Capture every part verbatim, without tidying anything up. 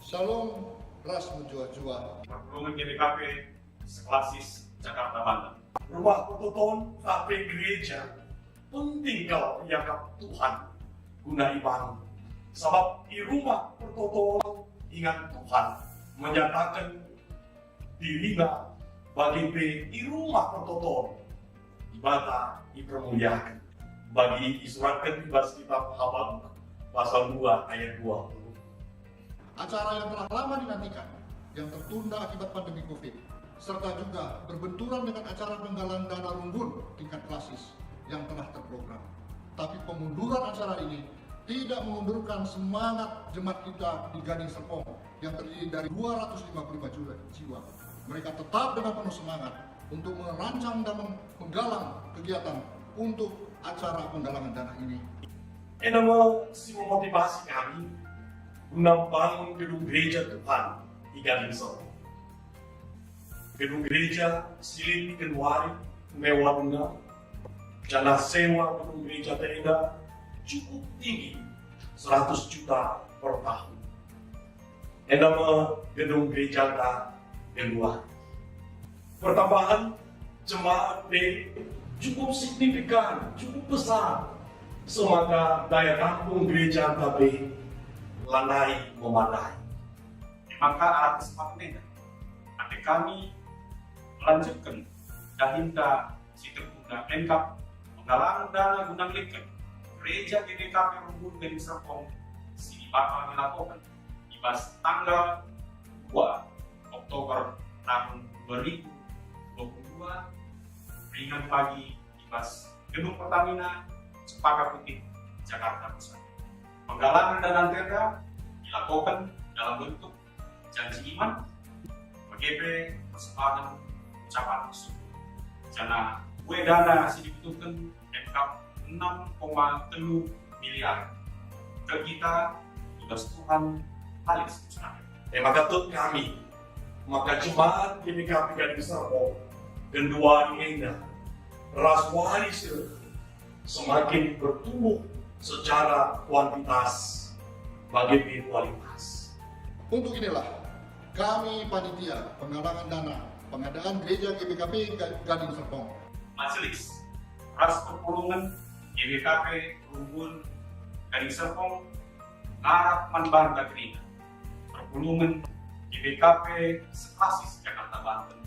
Shalom, ras mejuah-juah. Perpulungen G B K P seklasis Jakarta Banten. Rumah pertoton atau gereja penting kal iakap Tuhan guna ibangun. Sabap i rumah pertoton ingan Tuhan menyataken diriNa, bage pe i rumah pertoton Dibata ipermuliaken. Bagi isuratken i bas kitab Habakuk pasal dua ayat dua puluh. Acara yang telah lama dinantikan, yang tertunda akibat pandemi covid, serta juga berbenturan dengan acara penggalan dana runggul tingkat klasis yang telah terprogram. Tapi pemunduran acara ini tidak mengundurkan semangat jemaat kita di Gading Serpong yang terdiri dari dua ratus lima puluh lima jiwa. Mereka tetap dengan penuh semangat untuk merancang dan meng-, menggalang kegiatan untuk acara penggalangan dana ini. Enda me si memotivasi kami guna membangun gedung gereja Tuhan i Gading Serpong. Gedung gereja si lit genduari mewah denga, janah sewa gedung gereja enda cukup tinggi, seratus juta per tahun. Enda me gedung gerejanta genduari. Pertambahan jemaat pe cukup signifikan, cukup besar, seh maka daya tampung gerejanta pe lanai memadai. E maka arah kesempatan enda, ate kami melanjutken dahinta si tertunda, e maka penggalangen dana guna ngeliken Gereja G B K P Runggul Gading Serpong si bakal dilakoken i bas tanggal dua Oktober tahun dua ribu dua puluh dua, ringan pagi i bas Gedung Pertamina, Cempaka Putih, Jakarta Pusat. Penggalangan dana enda dilakoken dalam bentuk janji iman, bage pe persembahen ucapan syukur. Janah buah dana si dibutuhken e maka enam koma telu miliar. Tek kita i bas Tuhan lit si mustahil. E maka tek kami, maka jemaat G B K P Gading Serpong genduari enda ras wari si reh semakin bertumbuh secara kuantitas bage pe kualitas. Untuk inilah, kami panitia penggalangan dana pengadaan gereja G B K P Ga-, Gading Serpong, Majelis ras perpulungen G B K P Runggul Gading Serpong ngarap man banta kerina, perpulungen G B K P seklasis Jakarta Banten,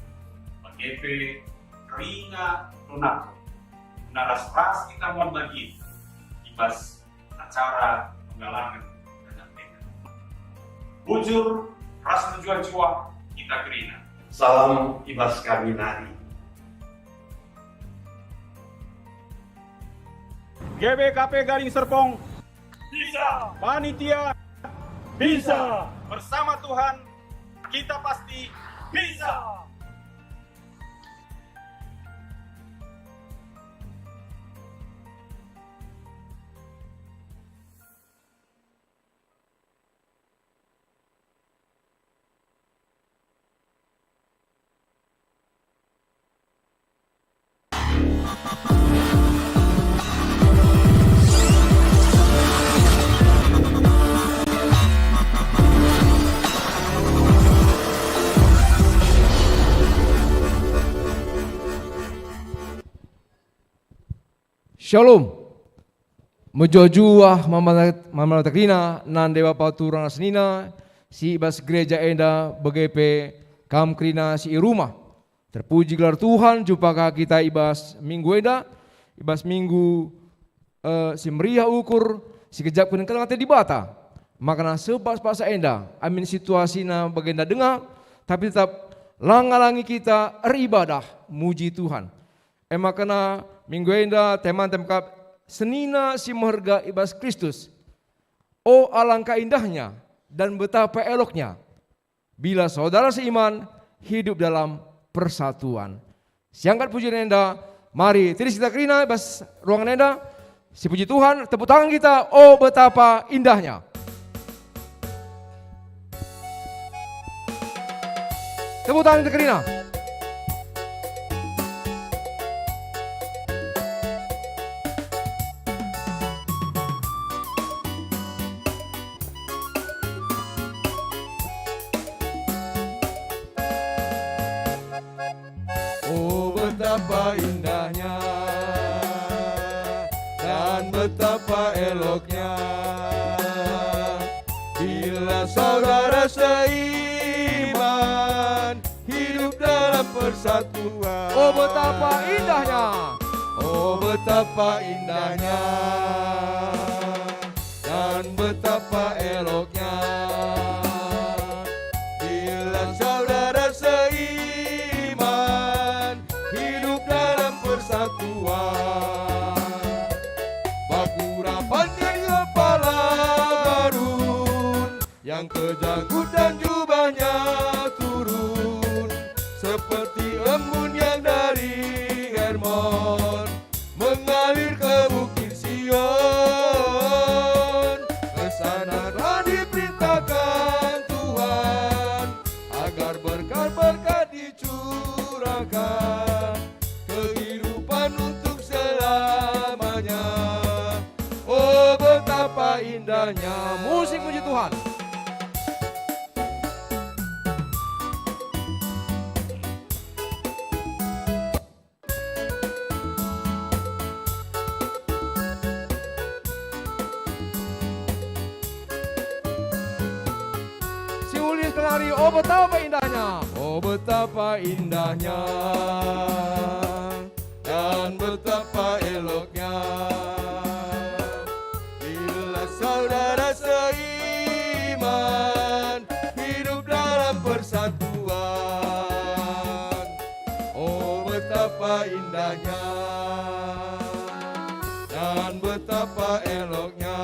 bage pe kerina Donatur, guna ras-ras kita man bagin i bas acara penggalangan dana enda. Bujur ras mejuah-juah kita kerina. Salam i bas kami nari. G B K P Gading Serpong. Bisa. Panitia. Bisa. Bersama Tuhan, kita pasti bisa. Shalom. Mejuah-juah mama-, mama kerina, nande bapa turang senina, si i bas gereja enda, bage pe kam kerina si i rumah. Terpuji gelar Tuhan, jumpa ka kita i bas minggu enda, i bas minggu, eh, si meriah ukur, si gejapken keleng ate Dibata. Makana seh paksa-paksa enda, amin situasina bagenda denga, tapi tetap lang-alangi kita eribadah muji Tuhan. E maka minggu enda tema-tema kap senina si meherga i bas Kristus. O, alangkah indahnya dan betapa eloknya bila saudara seiman hidup dalam persatuan. Siangkat pujian enda, mari tedis kita kerina i bas ruangan enda. Sipuji Tuhan, tepuk tangan kita, o betapa indahnya. Tepuk tangan kita kerina. Betapa indahnya dan betapa eloknya bila saudara seiman hidup dalam persatuan. Oh, betapa indahnya. Oh, betapa indahnya dan betapa eloknya bila saudara seiman hidup dalam persatuan. Pakura panjang kepala Harun, yang kejanggut dan jubahnya turun seperti embun yang dari Hermon mengalir ke Bukit Sion. Ke sana telah diperintahkan Tuhan agar berkat-berkat dicurahkan, kehidupan untuk selamanya. Oh, betapa indahnya. Musik puji Tuhan. Si Ulis kenari, oh, betapa indahnya. Oh, betapa indahnya dan betapa eloknya bila saudara seiman hidup dalam persatuan. Oh, betapa indahnya dan betapa eloknya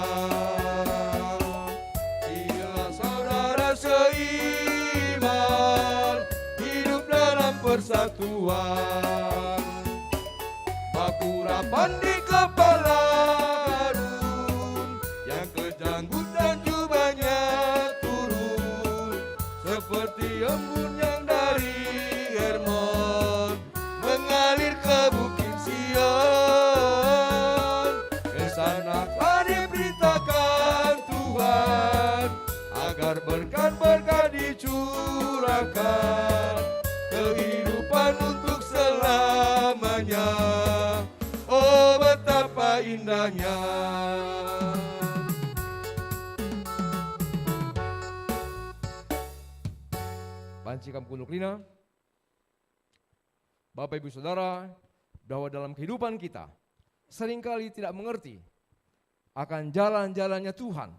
bila saudara seiman hidup dalam persatuan. Pakura panjang kepala Harun, yang kejanggut dan jubahnya turun seperti embun yang dari Hermon mengalir ke Bukit Sion. Ke sana telah diperintahkan Tuhan agar berkat-berkat dicurahkan, kehidupan untuk selamanya. Oh, betapa indahnya. Banci kam kundul kerina, Bapak, Ibu, Saudara, bahwa dalam kehidupan kita seringkali tidak mengerti akan jalan-jalannya Tuhan.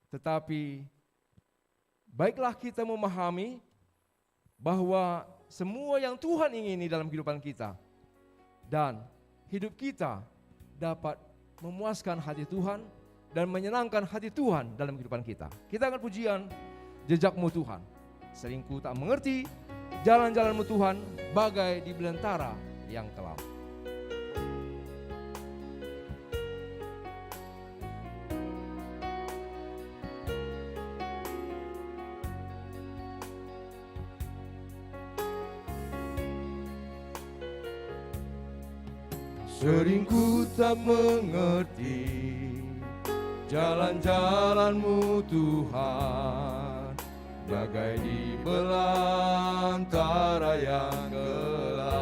Tetapi baiklah kita memahami bahwa semua yang Tuhan ingini dalam kehidupan kita dan hidup kita dapat memuaskan hati Tuhan dan menyenangkan hati Tuhan dalam kehidupan kita. Kita akan pujian Jejakmu Tuhan. Sering ku tak mengerti jalan-jalanmu Tuhan, bagai di belantara yang kelam. Sering ku tak mengerti jalan-jalanmu, Tuhan, bagai di belantara yang kelam.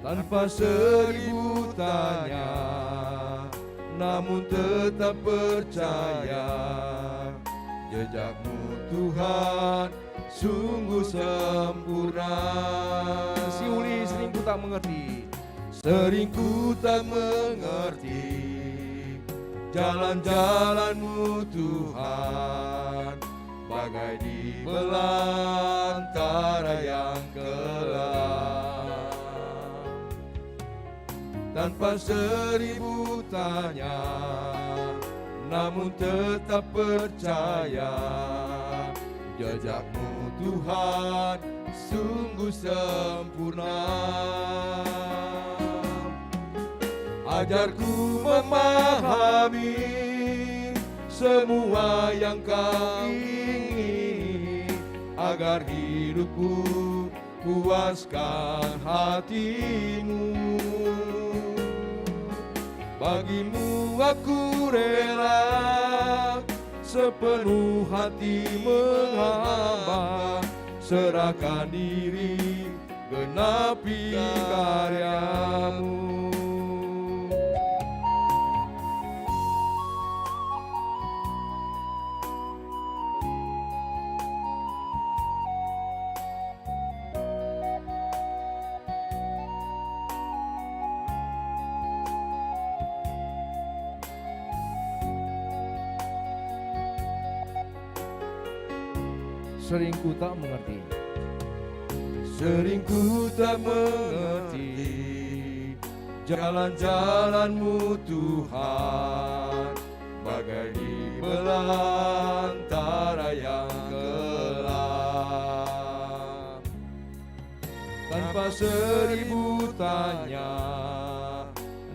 Tanpa seribu tanya, namun tetap percaya, jejakmu, Tuhan, sungguh sempurna. Si Uli sering ku tak mengerti. Sering ku tak mengerti jalan-jalanmu, Tuhan, bagai di belantara yang kelam. Tanpa seribu tanya, namun tetap percaya, jejakmu, Tuhan, sungguh sempurna. Ajarku memahami semua yang Kau ingini, agar hidupku puaskan hatimu. Bagimu aku rela sepenuh hati menghamba, Serahkan diri, genapi karyamu. Sering ku tak mengerti. Sering ku tak mengerti jalan-jalanmu, Tuhan, bagai di belantara yang gelap. Tanpa seribu tanya,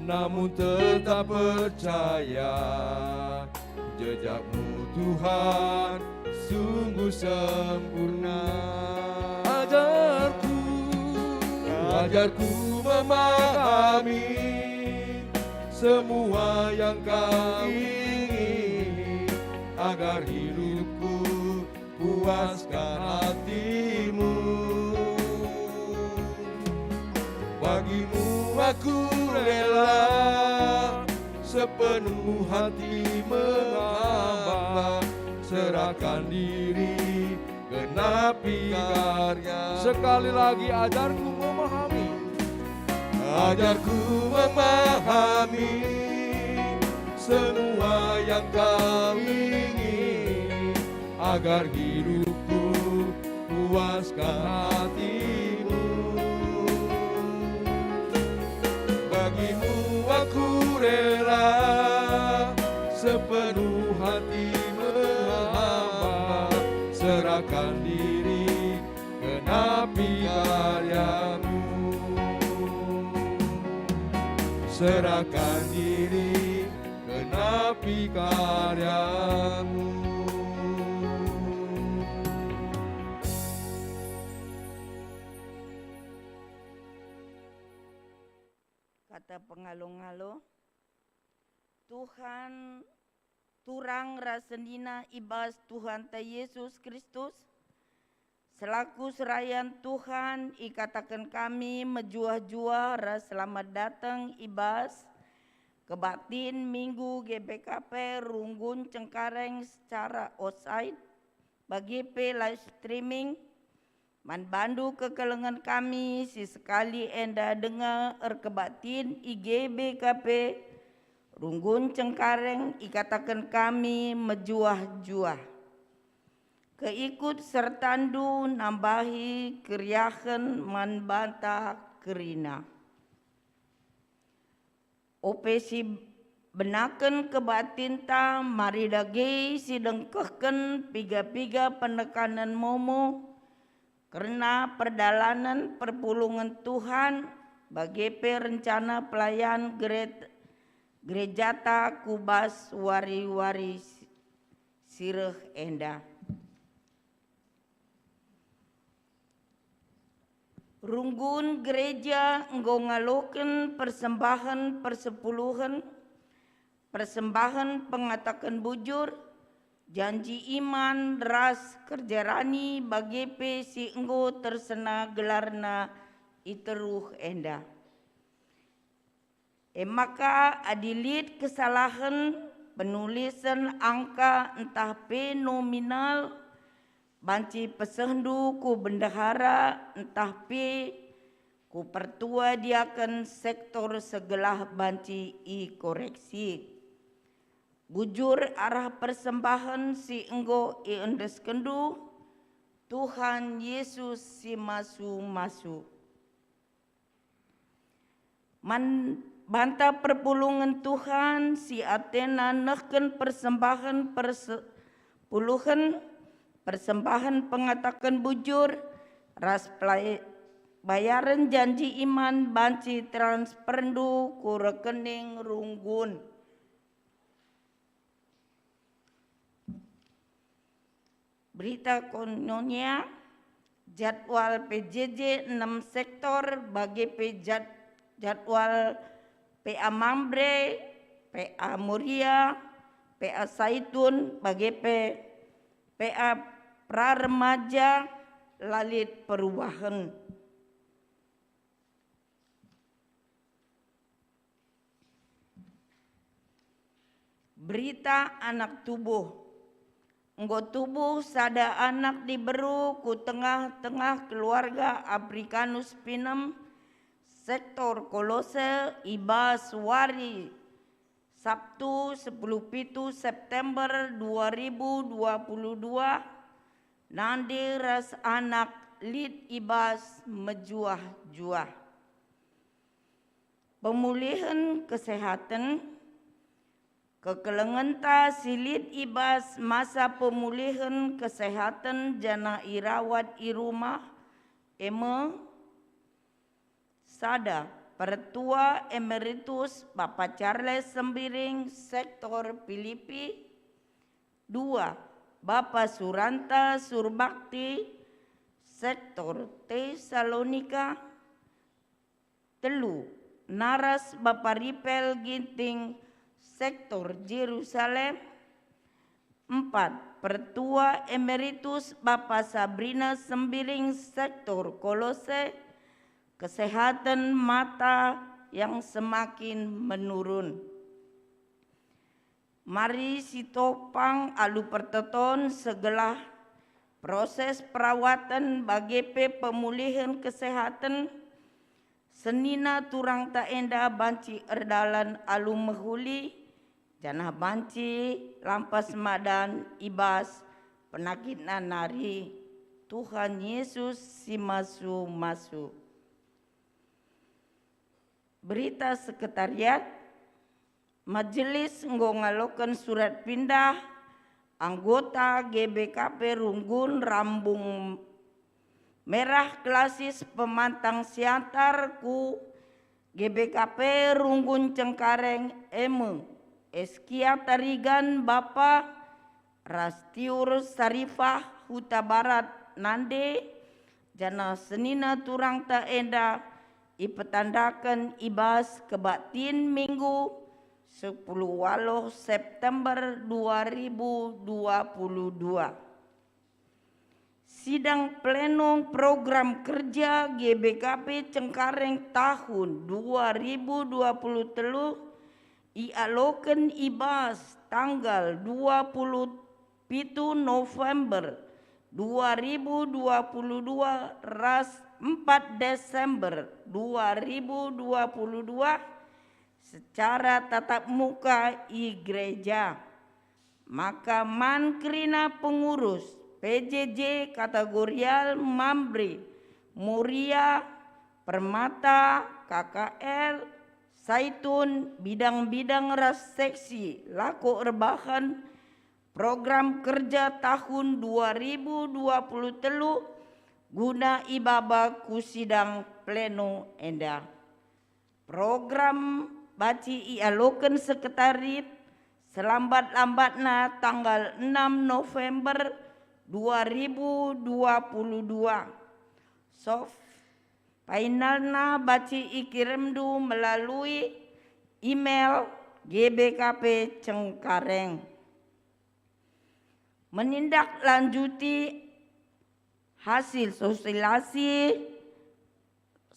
namun tetap percaya, jejakmu, Tuhan, sungguh sempurna. Ajarku, ajarku memahami semua yang Kau ingini, agar hidupku puaskan hatimu. Bagimu aku rela sepenuh hati menghamba, serahkan diri genapi karya. Sekali lagi, ajarku memahami. Ajarku memahami semua yang Kau ingini, agar hidupku puaskan hatimu. Bagimu aku rela sepenuh hati menghamba, serahkan diri genapi karyamu. Serahkan diri genapi karyamu. Kata pengalo-ngalo. Tuhan, turang ras senina i bas Tuhanta Yesus Kristus. Selaku serayan Tuhan, ikataken kami mejuah-juah ras selamat dateng i bas kebaktin Minggu G B K P Runggun Cengkareng secara onsite, bage pe live streaming. Man bandu kekelengen kami si sekali enda denga erkebaktin i G B K P Runggun Cengkareng, ikataken kami mejuah-juah. Keikut sertandu nambahi keriahen man banta kerina. Ope si benaken kebaktinta, mari dage si dengkehken piga-piga penekanen momo kerna perdalanen perpulungen Tuhan, bage pe rencana pelayan gere-, gerejata ku bas wari-wari si, si reh enda. Runggun gereja enggo ngaloken persembahen persepuluhen, persembahen pengataken bujur, janji iman ras kerja rani bage pe si enggo tersena gelarna i teruh enda. E maka adi lit kesalahen penulisen angka ntah pe nominal banci pesehndu ku bendahara ntah pe ku pertua diaken sektor segelah banci ikoreksi. Bujur arah persembahen si enggo iendeskenndu, Tuhan Yesus si masu-masu. Man banta perpulungen Tuhan si atena nehken persembahen persepuluhen, persembahen pengataken bujur, ras pelai-, bayaren janji iman banci transferndu ku rekening runggun. Berita Koinonia, jadwal P J J enem sektor, bage pe jad-, jadwal P A Mamre, P A Moria, P A Saitun, bage pe P A Pra Remaja, la lit perubahen. Berita anak tubuh. Enggo tubuh sada anak diberu ku tengah-tengah keluarga Africanus Pinem, sektor Kolose, i bas wari Sabtu sepuluh pitu September dua ribu dua puluh dua, nande ras anak lit i bas mejuah-juah. Pemulihen kesehatan. Kekelengenta si lit i bas masa pemulihen kesehatan janah irawat i rumah, e me: sada, Pertua Emeritus Bapa Charles Sembiring, sektor Pilipi; dua, Bapa Suranta Surbakti, sektor Tesalonika; telu, naras Bapa Ripel Ginting, sektor Jerusalem; empat, Pertua Emeritus Bapa Sabrina Sembiring, sektor Kolose, kesehatan mata yang semakin menurun. Mari sitopang alu pertoton segelah proses perawatan bage pe pemulihen kesehatan senina turangta enda banci erdalan alu mehuli, janah banci lampas madan i bas penakitna nari. Tuhan Yesus si masu-masu. Berita Sekretariat. Majelis enggo ngaloken surat pindah anggota G B K P Runggun Rambung Merah Klasis Pemantang Siantar ku G B K P Runggun Cengkareng, e me: Eskia Tarigan, Bapa, ras Tiur Sarifah, Hutabarat, nande, janah senina turangta enda ipetandaken i bas kebaktin Minggu sepuluh waluh September dua ribu dua puluh dua. Sidang pleno program kerja G B K P Cengkareng tahun dua ribu dua puluh telu ialoken i bas tanggal dua puluh pitu November dua ribu dua puluh dua ras empat Desember dua ribu dua puluh dua secara tatap muka i gereja. Maka man kerina pengurus P J J kategorial Mamre, Moria, Permata, K K R, Saitun, bidang-bidang ras seksi lako erbahan program kerja tahun dua ribu dua puluh telu guna ibaba ku sidang pleno enda. Program banci ialoken sekretariat selambat-lambatna tanggal enam November dua ribu dua puluh dua. Soft finalna banci ikirimndu melalui email G B K P Cengkareng. Menindaklanjuti hasil sosialisasi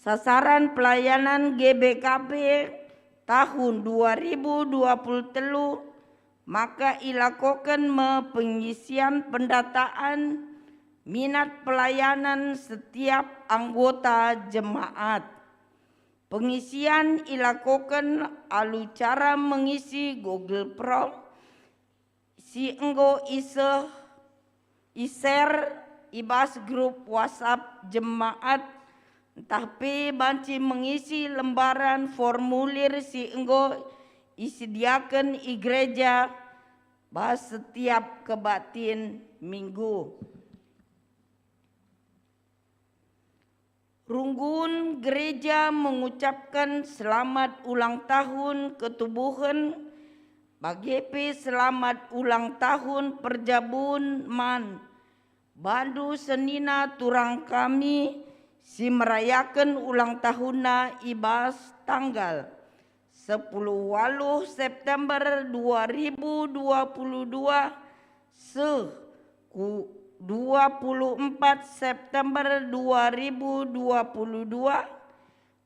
sasaran pelayanan G B K P tahun dua ribu dua puluh telu, maka ilakoken me pengisian pendataan minat pelayanan setiap anggota jemaat. Pengisian ilakoken alu cara mengisi Google Form si enggo iseh, i-share i bas grup WhatsApp jemaat, ntah pe banci mengisi lembaran formulir si enggo isediaken i gereja bas setiap kebaktin Minggu. Runggun gereja mengucapken selamat ulang tahun ketubuhen, bage pe selamat ulang tahun perjabun man bandu senina turang kami si merayaken ulang tahunna i bas tanggal sepuluh waluh September dua ribu dua puluh dua seh ku dua puluh empat September dua ribu dua puluh dua,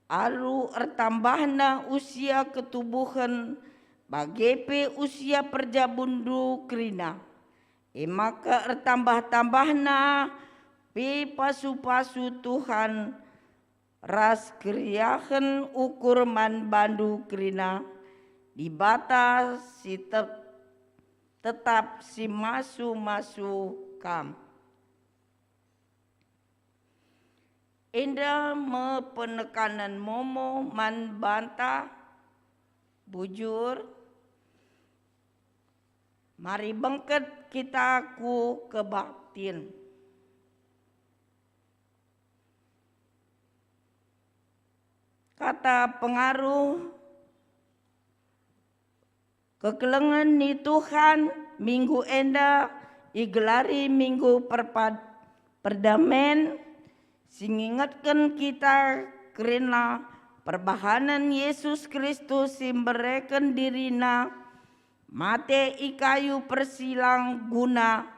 alu ertambahna usia ketubuhen bage pe usia perjabundu kerina, e maka ertambah-tambahna pe pasu-pasu Tuhan ras keriahen ukur man bandu kerina, Dibata si tet-, tetap si masu-masu kam. Enda me penekanen momo man banta, bujur. Mari bengket kita ku kebaktin. Kata pengaruh kekelengen ni Tuhan, minggu enda igelari Minggu Perpad-, Perdamen, si ngingetken kita kerina perbahanen Yesus Kristus si mbereken diriNa mate i kayu persilang guna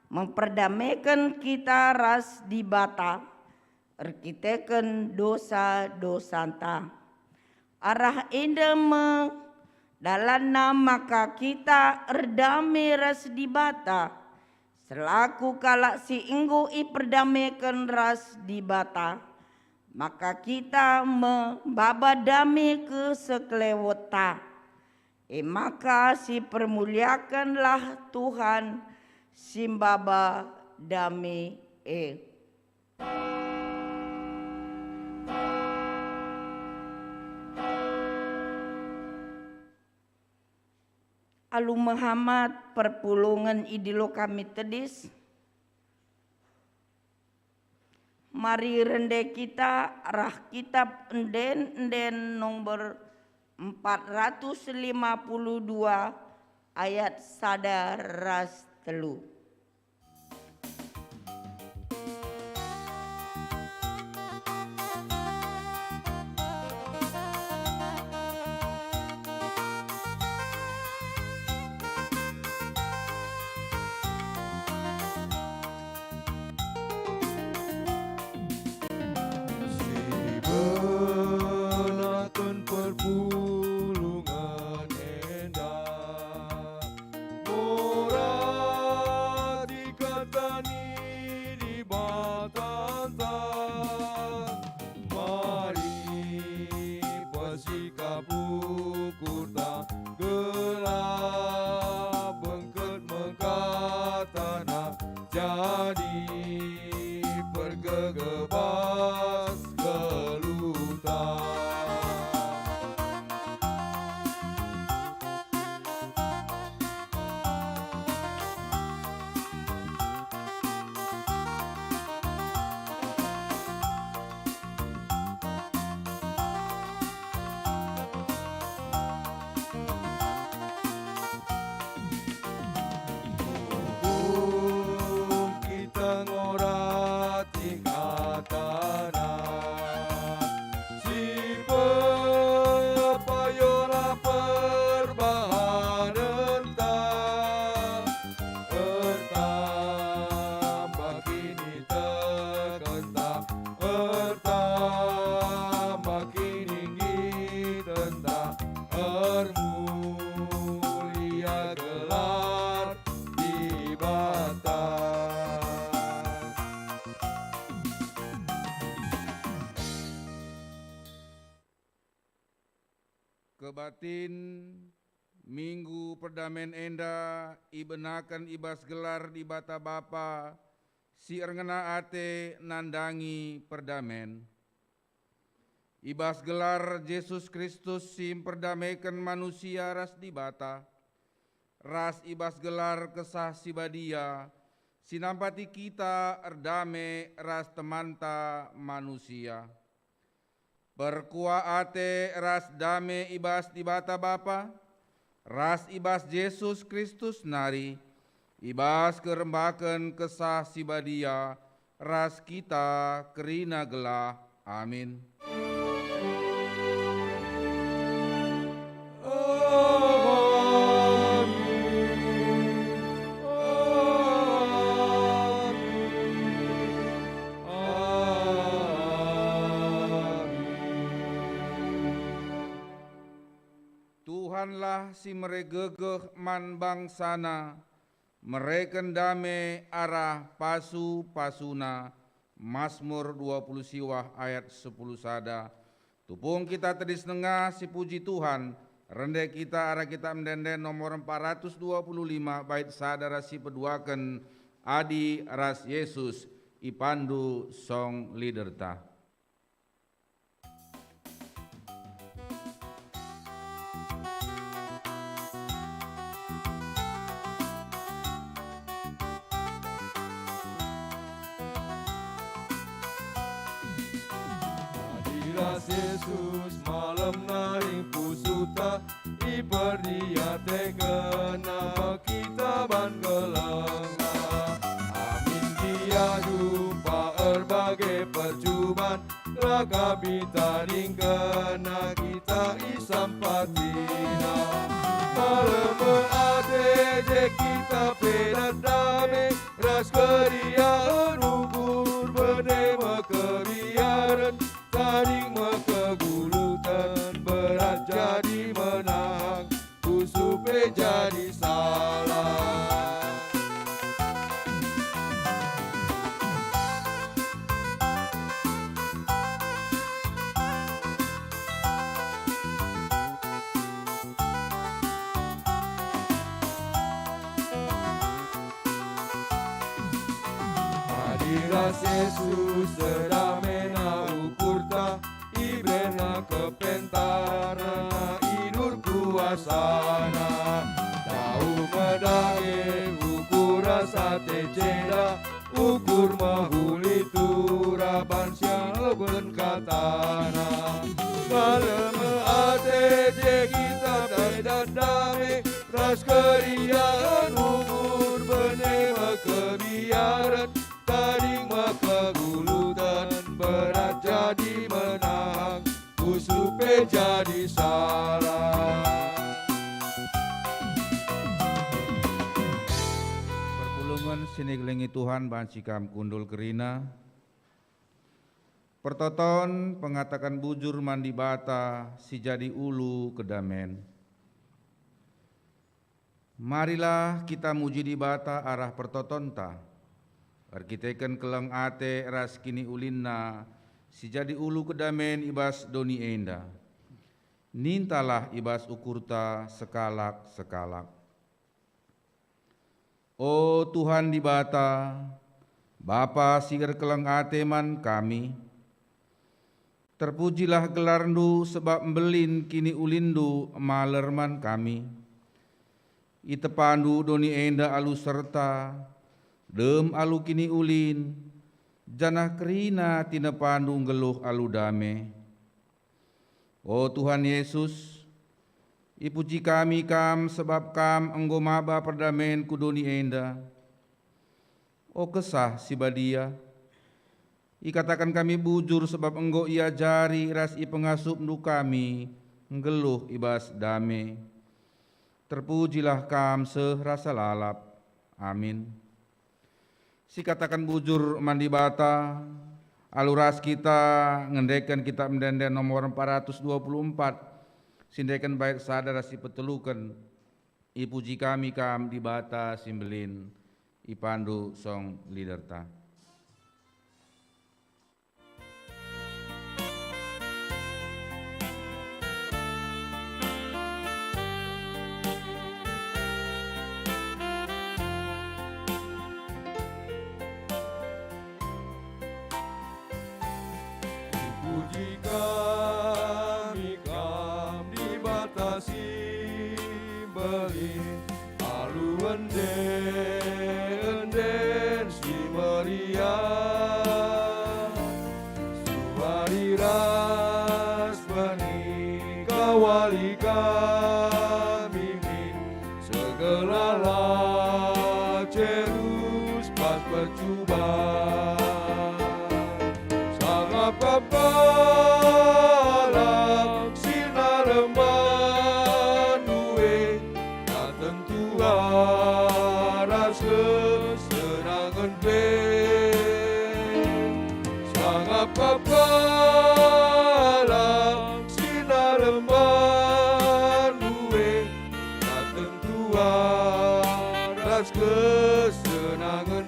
memperdameken kita ras Dibata erkiteken dosa-dosanta. Arah enda me dalanna maka kita erdame ras Dibata, selaku kalak si enggo iperdameken ras Dibata, maka kita me maba dame kesekelewetta. E maka sipermuliakenlah Tuhan si maba dame e. Alu mehamat perpulungen idilo kami tedis, mari rende kita arah Kitap Enden-enden nomor empat ratus lima puluh dua ayat sada ras telu. Si benaken perpulungen enda, murah dikatani Dibatanta. Mari persikap ukurta, gelah bengket mekatana jadi pergegebas geluhta. Kita ngorati katana, si pepayolah perbahanenta, ertambah kinitekenta, ertambah kininggitenta, ermulia gelar Dibata. Kebatin Minggu Perdamen enda ibenaken i bas gelar Dibata Bapa si erngena ate nandangi perdamen. I bas gelar Jesus Kristus si mperdameken manusia ras Dibata, ras i bas gelar Kesah Si Badia si nampati kita erdame ras temanta manusia. Perkuah ate ras dame i bas Dibata Bapa, ras i bas Jesus Kristus nari, i bas kerembaken Kesah Si Badia ras kita kerina gelah. Amin. Tuhanlah si mere gegeh man bangsaNa, mereken dame arah pasu-pasuNa. Masmur dua puluh siwah ayat sepuluh sada. Tupung kita tedis nengah si puji Tuhan, rende kita arah kitab ende-enden nomor empat ratus dua puluh lima bait sada ras si peduaken, Adi ras Yesus, ipandu song leaderta. Adi ras Yesus malem nari pusuhta, iperdiatekenNa kita ban gelengna. Amin gia jumpa erbage percuban, la ka pe itadingkenNa kita isampatiNa. Malem me ate je kita pe dat dame, ras keriahen ukur bene me kebiaren, tading me keguluten, berat jadi menang, pusuh pe jadi salah. Adi ras Yesus sedamena ukurta, ibereNa kepentarenNa, idur kuasaNa. Tau me dage ukur ras ate ceda, ukur mehuli turah banci iloken kataNa. Malem ate je kita pe dat dame, ras keriahen ukur bene me kebiaren, tading me keguluten, berat jadi menang, pusuh pe jadi salah. Perpulungen si ikelengi Tuhan banci kam kundul kerina. Pertoton pengataken bujur man Dibata si jadi ulu kedamen. Marilah kita muji Dibata arah pertotonta, erkiteken keleng ate ras kiniulinNa si jadi ulu kedamen i bas doni enda. Nintalah i bas ukurta sekalak-sekalak. O Tuhan Dibata, Bapa si erkeleng ate man kami, terpujilah gelarNdu sebab mbelin kiniulinNdu maler man kami. ItepaNdu doni enda alu serta, dem alu kiniulin, janah kerina tinepaNdu nggeluh alu dame. O Tuhan Yesus, ipuji kami Kam sebab Kam enggo maba perdamen ku doni enda. O Kesah Si Badia, ikataken kami bujur sebab enggo iajari ras ipengasupNdu kami nggeluh i bas dame. Terpujilah Kam seh rasa lalap. Amin. Sikataken bujur man Dibata, alu ras kita ngendeken Kitab Ende-enden nomor empat ratus dua puluh empat, si endeken bait sada ras si peteluken, Ipuji kami Kam, Dibata si mbelin, ipandu song leaderta. Ipuji kami Kam, Dibata si mbelin, alu ende-enden si meriah. Suari ras beni kawali kami min, segelah Lacerus pas pecuba. Sangap kap kalak si nalem bandu e, la tentu ras kesenangen pe. Sangap kap kalak si nalem bandu e, O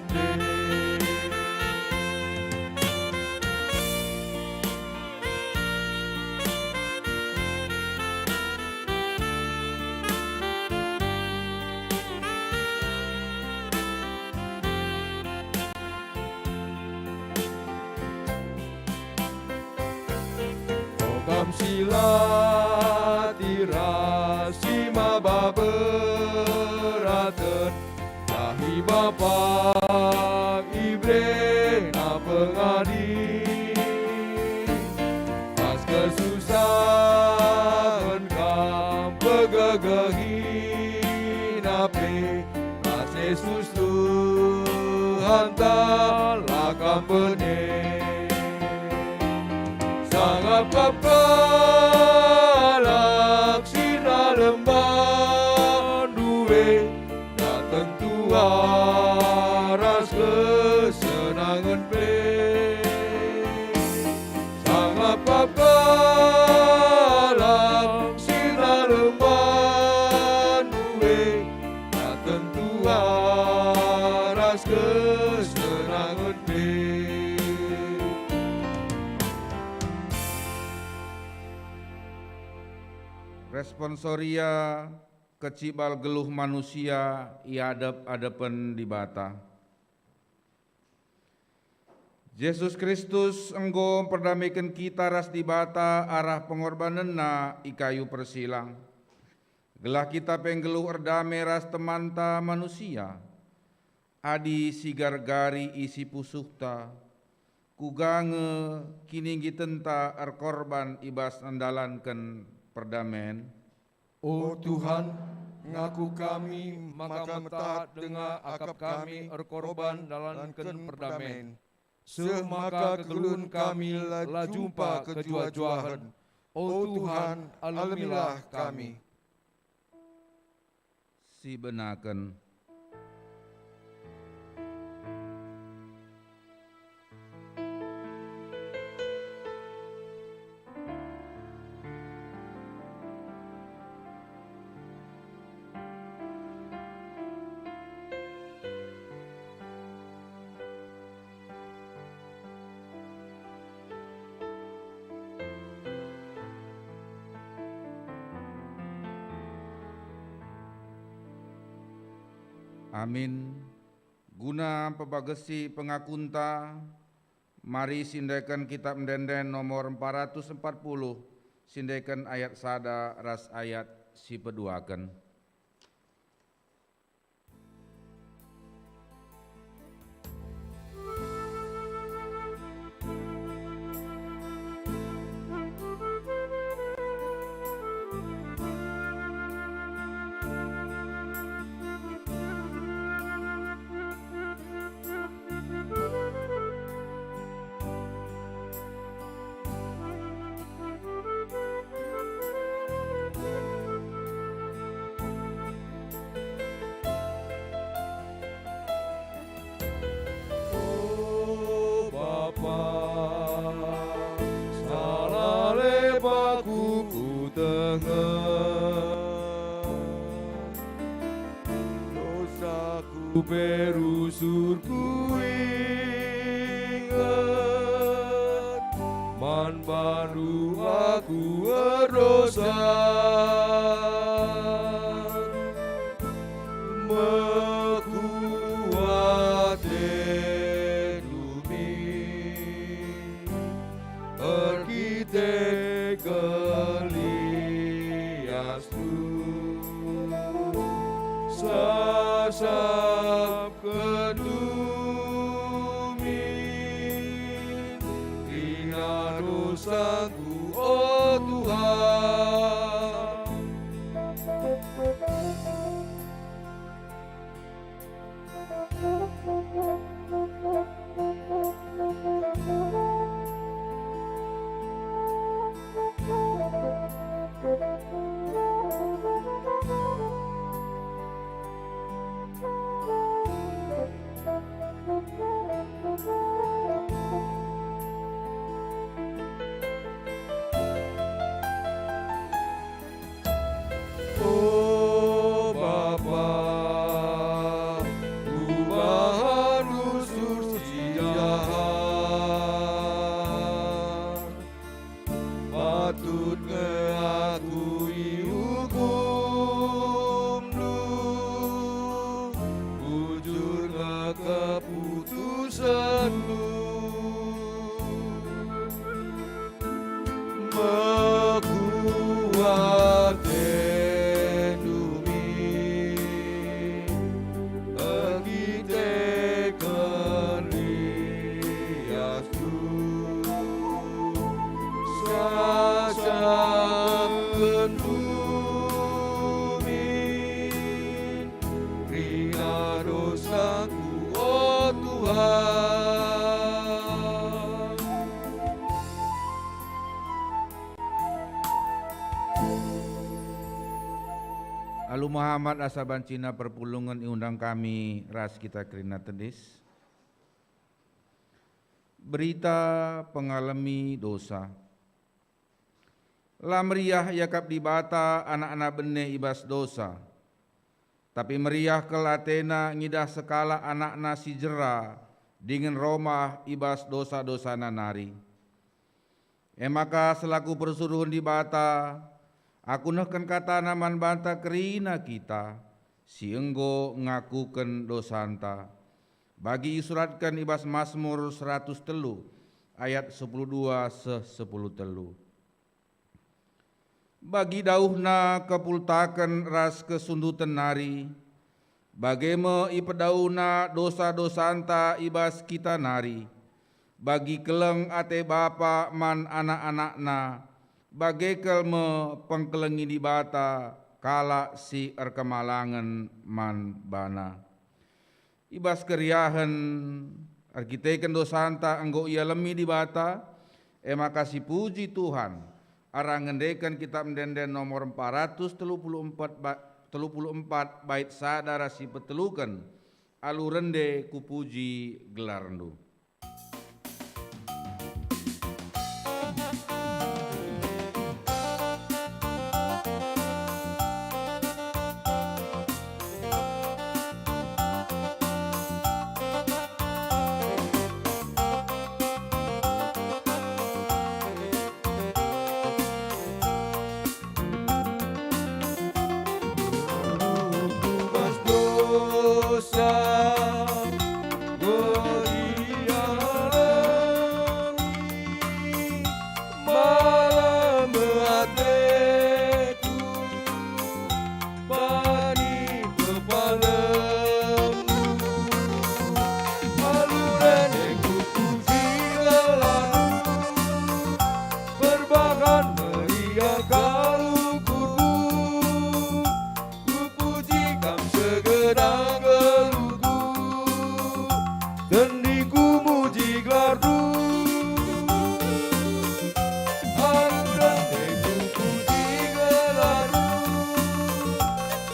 kam si latih ras si maba beraten, dahi Bapa iberena pengadi. Pas kesusahen kam pegegehi nape, ras Jesus Tuhanta la kam bene. Sangap kap kalak si nalem bandu e, la tentu arah kesenangen pe. Sangap kap kalak si nalem bandu e, la tentu arah kesenangen pe. Responsoria, kecibal geluh manusia i adep-adepen Dibata. Jesus Kristus enggo mperdameken kita ras Dibata arah pengorbanenNa i kayu persilang, gelah kita pe nggeluh erdame ras temanta manusia. Adi sigar-gari isi pusuhta, kuga nge kininggitenta erkorban i bas ndalanken perdamen? O Tuhan, ngaku kami maka metahat denga akap kami erkorban ndalanken perdamen, seh maka kegeluhen kami la jumpa kejuah-juahen. O Tuhan, alemilah kami. Sibenaken. Amin. Guna mpebagesi pengakunta, mari sindeken Kitap Ende-enden nomor empat ratus empat puluh, sindeken ayat sada ras ayat si peduaken. O Bapa, salah lebaku kutengah. Dosaku pe rusur kuinget, man bandu aku erdosa. Mekuatendu min erkiteken liasndu, sasapkenndu min kerina dosaku, o Tuhan. Tusanmu mekuah tenumi, erkiteken liasku, sasapken bumi. Kerina dosaku, o Tuhan. Alu mehamat asa bancina perpulungen iundang kami ras kita kerina tedis. Berita pengalemi dosa. La meriah iakap Dibata anakna bene i bas dosa, tapi meriah kal atena ngidah sekalak anakna si jera dingen romah i bas dosa-dosana nari. E maka selaku persuruhen Dibata, aku nehken katana man banta kerina kita si enggo ngakuken dosanta, bagi isuratken i bas Masmur seratus telu ayat sepuluh dua seh sepuluh telu. Bagi dauhna kepultaken ras kesunduten nari, bage me ipedauna dosa-dosanta i bas kita nari, bagi keleng ate bapa man anak-anakna, bage kal me pengkelengi Dibata kalak si erkemalangen man baNa. I bas keriahen erkiteken dosanta enggo ialemi Dibata, e maka sipuji Tuhan, arah ngendeken Kitap Ende-enden nomor empat ratus telu puluh empat ba-, telu puluh empat bait sada ras sipeteluken, "Alu rende kupuji gelarNdu." Bas dosa enggo ialemi, malem ateku bani pepalemNdu. Alu rende kupuji gelarNdu, perbahan meriah kal ukurku. Kupuji Kam segedang geluhku, tendingku muji gelarNdu. Alu rende kupuji gelarNdu,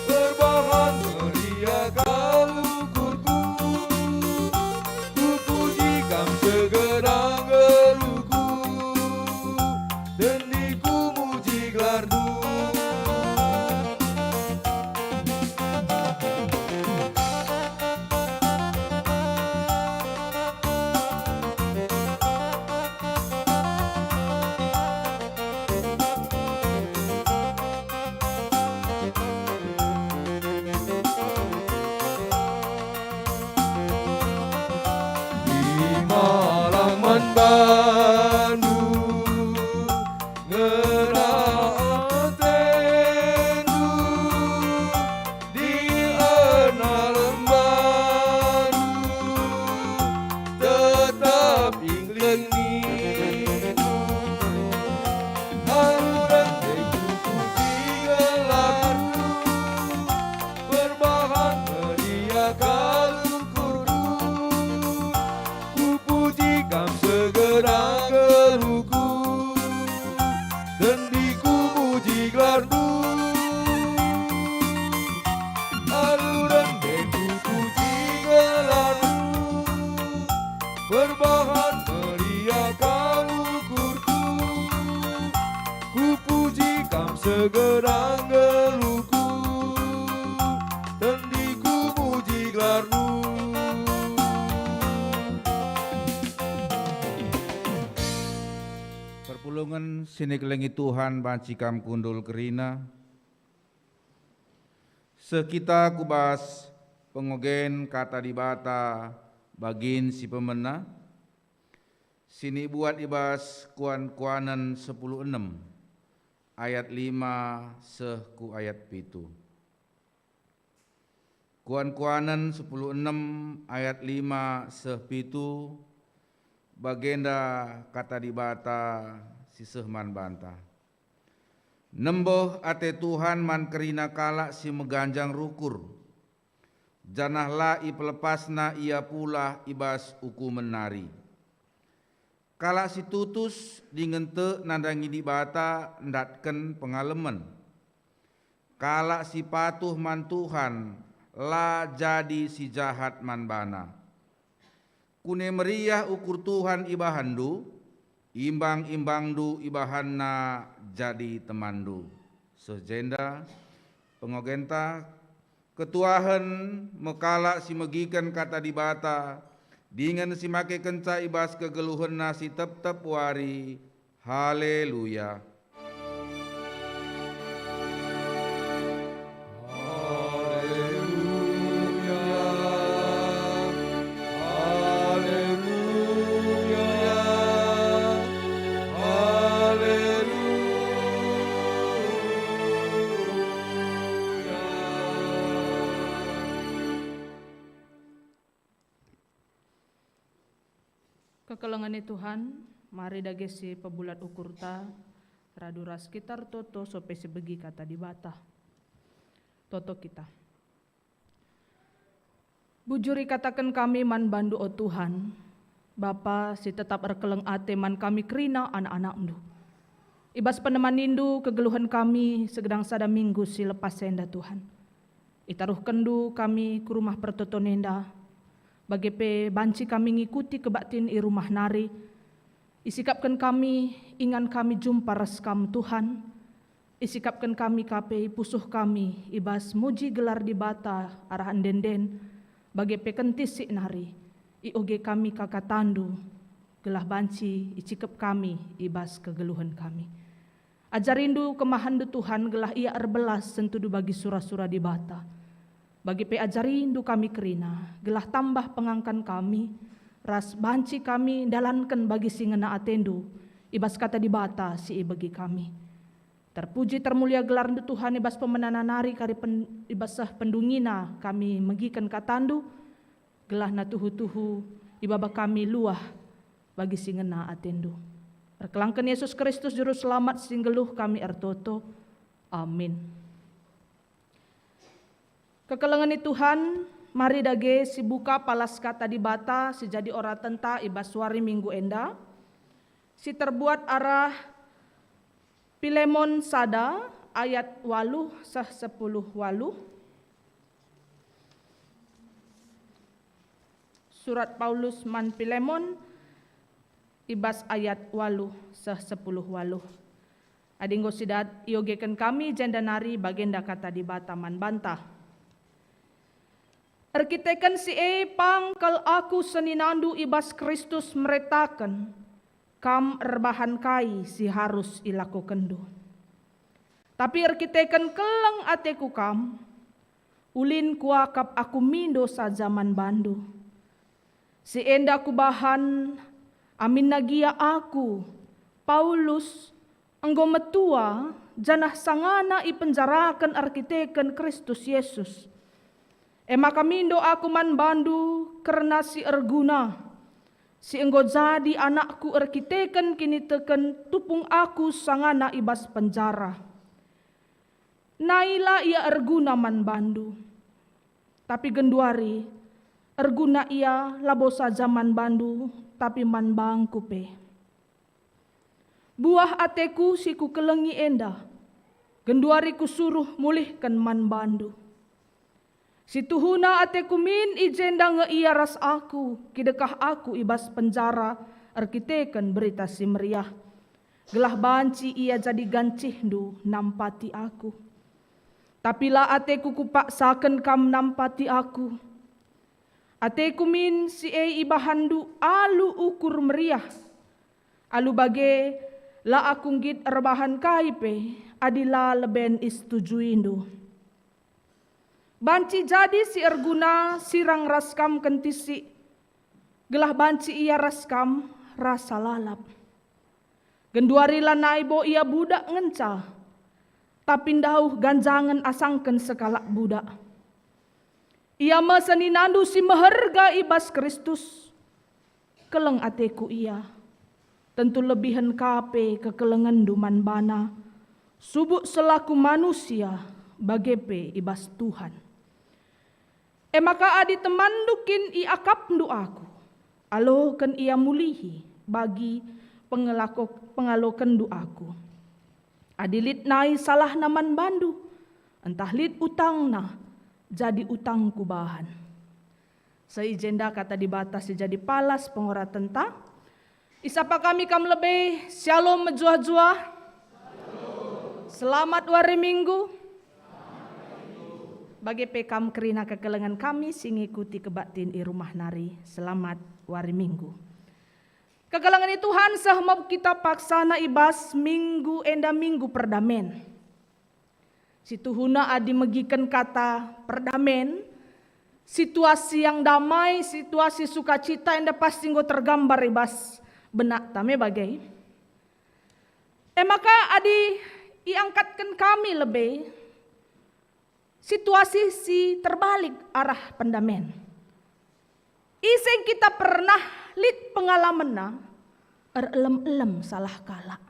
perbahan meriah kal ukurku. Kupuji Kam segedang geluhku, tendingku muji gelarNdu. Imalang man bandu ngena atendu, dingen lembandu tetap inggelengiku. Alu rende kupuji gelarNdu, perbahan meriah kal ukurku. Kupuji Kam segedang geluhku, tendingku muji gelarNdu. Alu rende kupuji gelarNdu, perbahan meriah kal ukurku. Kupuji Kam segedang geluhku, tendingku muji gelarNdu. Perpulungen si nikelengi Tuhan banci kam kundul kerina. Seh kita ku bas pengogen Kata Dibata Bagin si pemena, sinibuat i bas Kuan-kuanen sepuluh enem, ayat lima seh ku ayat pitu. Kuan-kuanen sepuluh enem ayat lima seh pitu, bagenda kata Dibata si seh man banta. Nembeh ate Tuhan man kerina kalak si meganjang rukur, janah la ipelepasNa ia pulah i bas ukumen nari. Kalak si tutus dingen tek nandangi Dibata ndatken pengalemen. Kalak si patuh man Tuhan la jadi si jahat man baNa. Kune meriah ukur Tuhan ibahanndu, imbang-imbangNdu ibahanNa jadi temanndu. Seh jenda, pengogenta, ketuahen me kalak si megiken kata Dibata, dingen si makekenca i bas kegeluhenna si tep-tep wari. Haleluya! Kekelengen Tuhan, mari dage si pebulat ukurta, radu ras kita ertoto sope si begi kata Dibata. Toto kita. Bujur ikataken kami man bandu, o Tuhan, Bapa si tetap erkeleng ate man kami kerina anak-anakndu. I bas penemanindu kegeluhen kami segedang sada minggu si lepas enda, Tuhan. Itaruhkenndu kami ku rumah pertoton enda, bage pe banci kami ngikuti kebaktin i rumah nari. Isikapken kami ingan kami jumpa ras Kam, Tuhan. Isikapken kami ka pe pusuh kami i bas muji gelar Dibata arah ende-enden, bage pe kentisik nari. Ioge kami ka katandu, gelah banci icikep kami i bas kegeluhen kami. Ajarindu kemahenndu, Tuhan, gelah ia erbelas sentudu bagi sura-sura Dibata. Bage pe ajarindu kami kerina, gelah tambah pengangkan kami, ras banci kami ndalanken bagi si ngena atendu i bas kata Dibata si ibegi kami. Terpuji termulia gelarndu, Tuhan, i bas pemena nari kari pen-, i bas seh pendungina kami megiken katandu, gelahna tuhu-tuhu ibaba kami luah bagi si ngena atendu. Erkelangken Yesus Kristus Juru Selamat si nggeluh kami ertoto. Amin. Kekelengen Tuhan, mari dage sibuka palas kata Dibata si jadi oratenta i bas wari Minggu enda, si terbuat arah Pilemon sada ayat waluh seh sepuluh waluh. Surat Paulus man Pilemon i bas ayat waluh seh sepuluh waluh. Adi enggo sidat, iogeken kami jenda nari bagenda kata Dibata man banta. Erkiteken si e pang kal aku seninandu i bas Kristus meretaken, kam erbahan kai si harus ilakokenndu. Tapi erkiteken keleng ateku kam, ulin kuakap aku mindo saja man bandu. Si enda kubahan, aminna gia aku, Paulus, enggo metua, janah sangana ipenjaraken erkiteken Kristus Yesus. E maka mindo aku man bandu kerna si erguna, si enggo jadi anakku erkiteken kiniteken tupung aku sangana i bas penjara. Nai la ia erguna man bandu, tapi genduari erguna ia labo saja man bandu, tapi man bangku pe. Buah ateku si kukelengi enda, genduari kusuruh mulihken man bandu. Si tuhuna ateku min i jenda nge ia ras aku, kidekah aku i bas penjara erkiteken Berita Si Meriah, gelah banci ia jadi gancihndu nampati aku. Tapi la ateku kupaksaken kam nampati aku. Ateku min si e ibahanndu alu ukur meriah. Alu bage, la aku nggit erbahan kai pe adi la leben isetujuindu. Banci jadi si erguna sirang ras kam kentisik, gelah banci ia ras kam rasa lalap. Genduari lanai bo ia budak ngenca, tapi ndauh ganjangen asangken sekalak budak. Ia me seninandu si meherga i bas Kristus. Keleng ateku ia. Tentu lebihen ka pe kekelengenndu man bana, subuk selaku manusia, bage pe i bas Tuhan. E maka adi temanndu kin iakapndu aku, aloken ia mulihi bagi pengelako-, pengalokenndu aku. Adi lit nai salahna man bandu, ntah lit utangna, jadi utangku bahan. Seh i jenda kata Dibata si jadi palas pengoratenta. Isapa kami kam lebe, Shalom mejuah-juah. Selamat wari Minggu. Bage pe kam kerina kekelengen kami si ngikuti kebaktin i rumah nari, selamat wari Minggu. Kekelengen i Tuhan, seh me kita paksana i bas minggu enda, Minggu Perdamen. Situhuna adi megiken kata perdamen, situasi yang damai, situasi sukacita enda pasti enggo tergambar i bas benakta me bage. E maka adi iangkatken kami lebe, situasi si terbalik arah pendamen. Ise kita pernah lit pengalamenna erelem-elem salah kalak.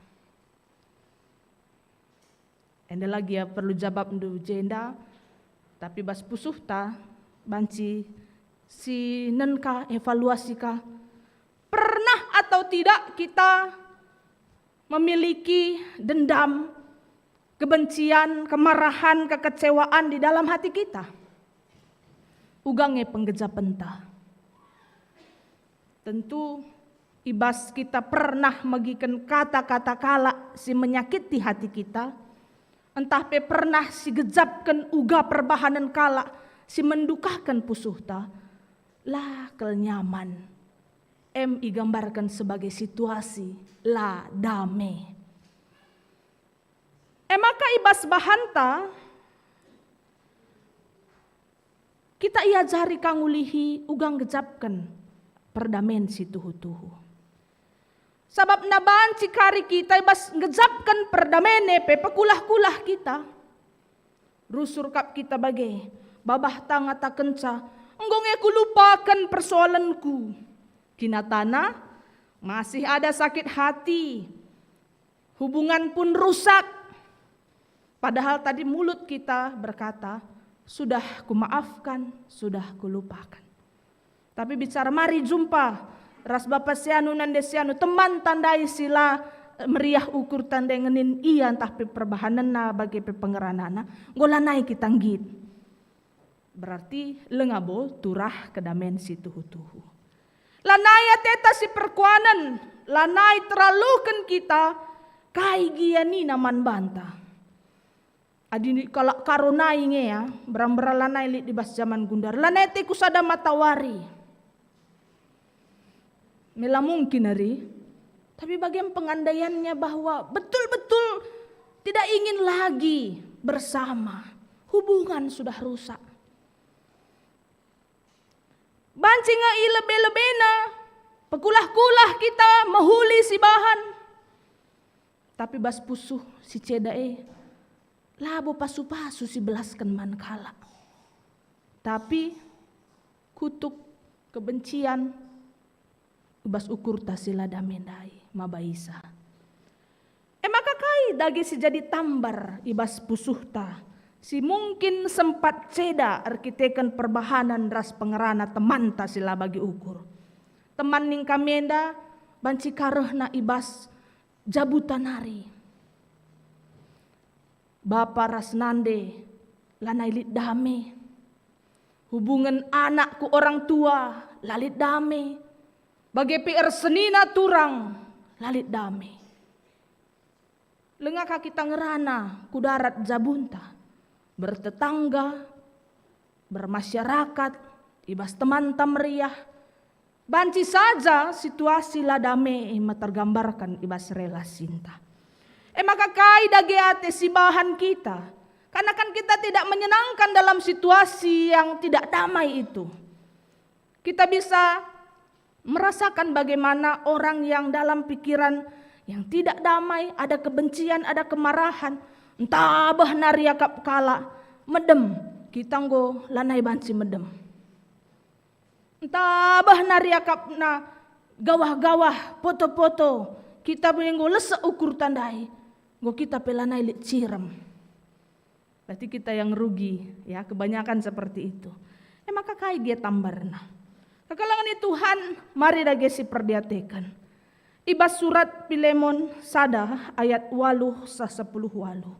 Enda lagi ia perlu jabapndu jenda, tapi bas pusuhta banci si nenka evaluasi ka. Pernah atau tidak kita memiliki dendam, kebencian, kemarahan, kekecewaan di dalam hati kita? Uga nge penggejapenta. Tentu, i bas kita pernah megiken kata-kata kalak si menyakiti hati kita, ntah pe pernah si gejapken uga perbahanen kalak si mendukahken pusuhta, la kal nyaman. Em igambarken sebagai situasi la dame. E maka i bas bahanta, kita iajari ka ngulihi uga ngejapken perdamen si tuhu-tuhu. Sabap na banci kari kita i bas ngejapken perdamen e pe pekulah-kulah kita. Rusur kap kita bage, babahta ngatakenca, "Enggo nge kulupaken persoalenku." Kinatana, masih ada sakit hati, hubungan pun rusak. Padahal tadi mulut kita berkata, "Sudah kumaafkan, sudah kulupaken." Tapi bicara mari jumpa ras bapa si anu nande si anu, teman tandai si la meriah ukur tandai ngenin ia ntah pe perbahanenna bage pe pengeranana, enggo lanai kita nggit. Berarti lengabo turah kedamen si tuhu-tuhu. Lanai ateta si perkuanen, lanai teraluken kita kai gia nina man banta. Adi kalak Karo nai nge ya, mbera-mbera lanai lit di bas jaman gundari. Lanai ateku sada matawari. Mela mungkin ari, tapi bagian pengandaiannya bahwa betul-betul tidak ingin lagi bersama. Hubungan sudah rusak. Banci nge i lebe-lebena, pekulah-kulah kita mehuli si bahan. Tapi bas pusuh si ceda e, labo pasu-pasu si belasken man kalak. Tapi kutuk, kebencian, i bas ukurta si la dame ndai maba isa. E maka kai dage si jadi tambar i bas pusuhta si mungkin sempat ceda erkiteken perbahanen ras pengerana temanta si la bagi ukur? Teman ning kami enda banci ka rehna i bas jabuta nari. Bapa ras nande lanai lit dame. Hubungen anak ku orang tua la lit dame. Bage pe ersenina turang la lit dame. Langa ka kita ngerana ku darat jabunta, bertetangga, bermasyarakat, i bas temanta meriah, banci saja situasi la dame e me tergambarken i bas relasinta. E maka kai dage ate si bahan kita? Karena kan kita tidak menyenangkan dalam situasi yang tidak damai itu. Kita bisa merasakan bagaimana orang yang dalam pikiran yang tidak damai, ada kebencian, ada kemarahan, ntabeh nari akap kalak, medem, kita enggo lanai banci medem. Ntabeh nari akapna gawah-gawah, poto-poto, kita enggo lesek ukur tandai, enggo kita pe lanai lit cirem. Berarti kita yang rugi, ya, kebanyakan seperti itu. E maka kai gia tambarna? Kekelengen Tuhan, mari dage siperdiateken. I bas surat Pilemon sada ayat waluh seh sepuluh waluh,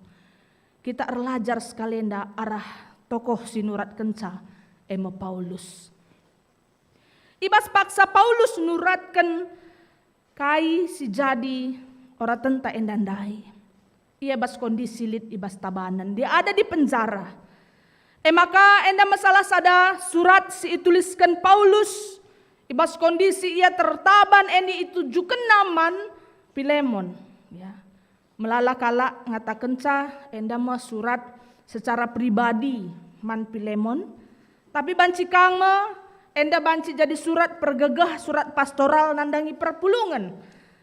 kita erlajar sekalenda arah tokoh si nuratkenca, e me Paulus. I bas paksa Paulus nuratken kai si jadi oratenta enda ndai. Ia bas kondisi lit i bas tabanen, dia ada di penjara. E maka enda me salah sada surat si itulisken Paulus i bas kondisi ia tertaban, enda itujukenna man Pilemon. Ya. Melala kalak ngatakenca enda me surat secara pribadi man Pilemon, tapi banci kang me enda banci jadi surat pergegeh, surat pastoral nandangi perpulungen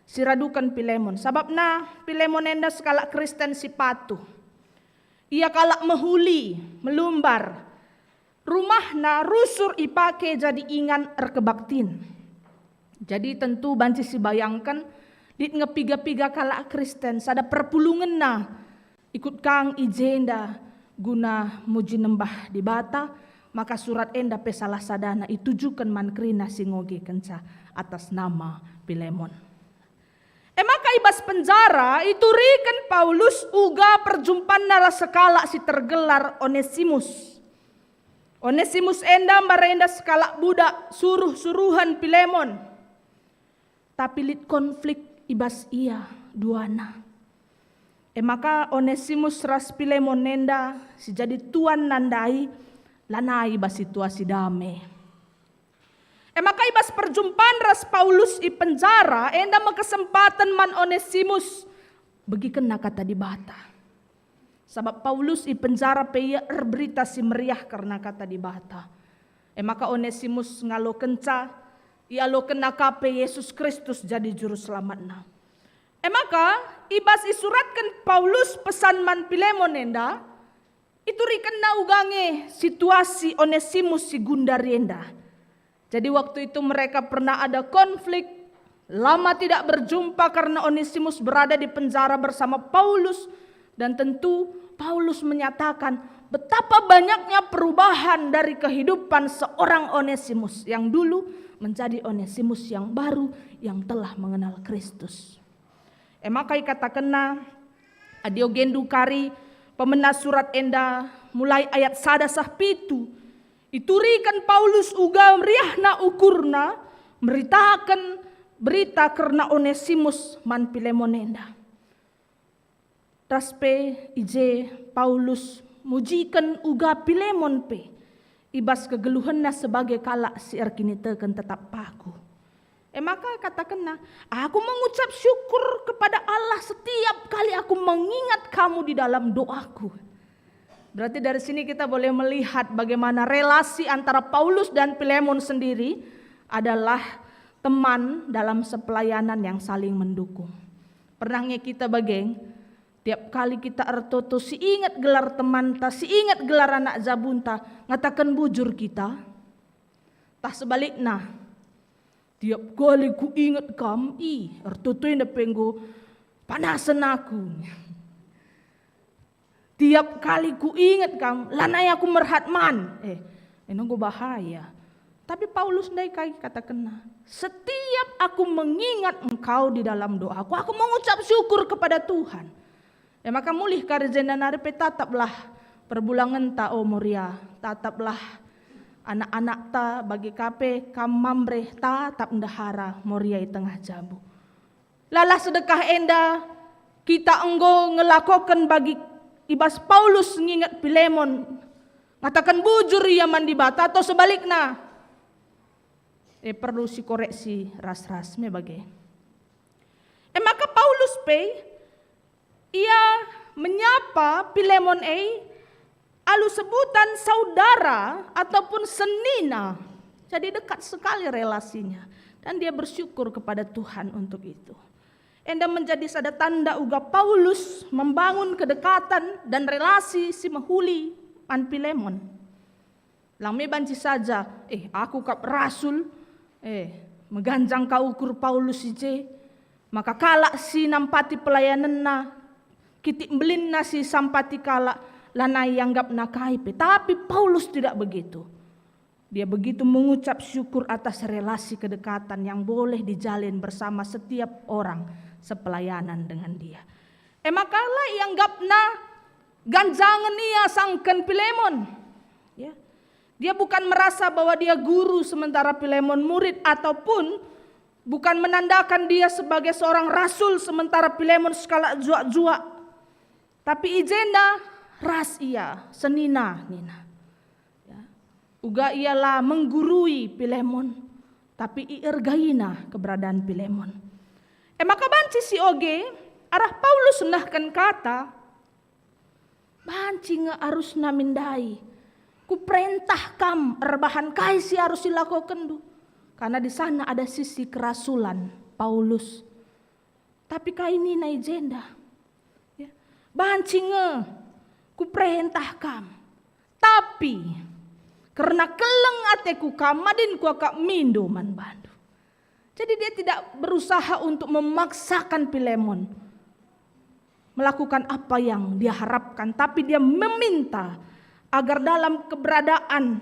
si raduken Pilemon. Sabapna Pilemon enda sekalak Kristen si patuh. Ia kalak mehuli, melumbar. Rumahna rusur ipake jadi ingan erkebaktin. Jadi tentu banci sibayangken lit nge piga-piga kalak Kristen sada perpulungenna ikut kang i jenda guna muji nembah Dibata, maka surat enda pe salah sadana itujuken man kerina si ngogekenca atas nama Pilemon. E maka i bas penjara ituriken Paulus uga perjumpanna ras sekalak si tergelar Onesimus. Onesimus enda mbarenda sekalak budak suruh-suruhen Pilemon. Tapi lit konflik i bas ia duana. E maka Onesimus ras Pilemon enda si jadi tuanna ndai lanai i bas situasi dame. E maka i bas perjumpan ras Paulus i penjara enda me kesempaten man Onesimus begikenna kata Dibata. Sabap Paulus i penjara pe ia erberita si meriah kerna kata Dibata. E maka Onesimus ngalokenca, ialokenna ka pe Yesus Kristus jadi juru selamatna. E maka i bas isuratken Paulus pesan man Pilemon enda, iturikenna uga nge situasi Onesimus si gundari enda. Jadi waktu itu mereka pernah ada konflik, lama tidak berjumpa karena Onesimus berada di penjara bersama Paulus, dan tentu Paulus menyatakan betapa banyaknya perubahan dari kehidupan seorang Onesimus yang dulu menjadi Onesimus yang baru yang telah mengenal Kristus. E maka ikatakenna, adi ogendu kari pemena surat enda mulai ayat sada seh pitu, ituriken Paulus uga meriahna ukurna meritaken berita kerna Onesimus man Pilemon enda. Ras pe i je Paulus mujiken uga Pilemon pe i bas kegeluhenna sebagai kalak si erkiniteken tetap pagu. E maka katakenna, "Aku mengucap syukur kepada Allah setiap kali aku mengingat kamu di dalam doaku." Berarti dari sini kita boleh melihat bagaimana relasi antara Paulus dan Pilemon sendiri adalah teman dalam sepelayanan yang saling mendukung. Pernah nge kita bage? Tiap kali kita ertoto, si inget gelar temanta, si inget gelar anak jabunta, ngataken bujur kita? Tah sebalikna, tiap kali kuinget kam, ih, ertoto enda pe enggo panasen aku. Tiap kali kuinget kam, lanai aku merhat man. Eh, enda enggo bahaya. Tapi Paulus ndai kai katakenna, "Setiap aku mengingat engkau di dalam doaku, aku mengucap syukur kepada Tuhan." E maka mulih kari jenda nari pe tataplah perbulangenta, o Moria, tataplah anak-anakta, bage ka pe kam Mamre, tatap ndehara Moria i tengah jabu. Lalah sedekah enda kita enggo ngelakoken bagi i bas Paulus nginget Pilemon, ngataken bujur ia man Dibata atau sebalikna? Eh, perlu sikoreksi ras-ras me bage. E maka Paulus pe, ia menyapa Pilemon e alu sebutan saudara ataupun senina. Jadi dekat sekali relasinya. Dan dia bersyukur kepada Tuhan untuk itu. Enda menjadi sada tanda uga Paulus membangun kedekatan dan relasi si mehuli man Pilemon. Lang me banci saja, "Eh, aku kap rasul." Eh, meganjang ka ukur Paulus i je. Maka kalak si nampati pelayanenna, kitik mbelinna si sampati kalak, lanai ianggapna kai pe. Tapi Paulus tidak begitu. Dia begitu mengucap syukur atas relasi kedekatan yang boleh dijalin bersama setiap orang sepelayanan dengan dia. E maka la ianggapna ganjangen ia sangken Pilemon. Ya. Dia bukan merasa bahwa dia guru sementara Pilemon murid, ataupun bukan menandakan dia sebagai seorang rasul sementara Pilemon sekalak juak-juak. Tapi i jenda ras ia, senina nina. Ya. Uga ia la menggurui Pilemon, tapi iergaina keberadaan Pilemon. E maka banci si oge, arah Paulus nehken kata, "Banci nge arusna min ndai. Kuperentah kam erbahan kai si arus ilakokenndu." Karena di sana ada sisi kerasulan Paulus. Tapi kai nina i jenda? Ya. "Banci nge kuperentah kam. Tapi kerna keleng ateku kam, madin kuakap mindo man bandu." Jadi dia tidak berusaha untuk memaksakan Pilemon melakukan apa yang dia harapkan, tapi dia meminta agar dalam keberadaan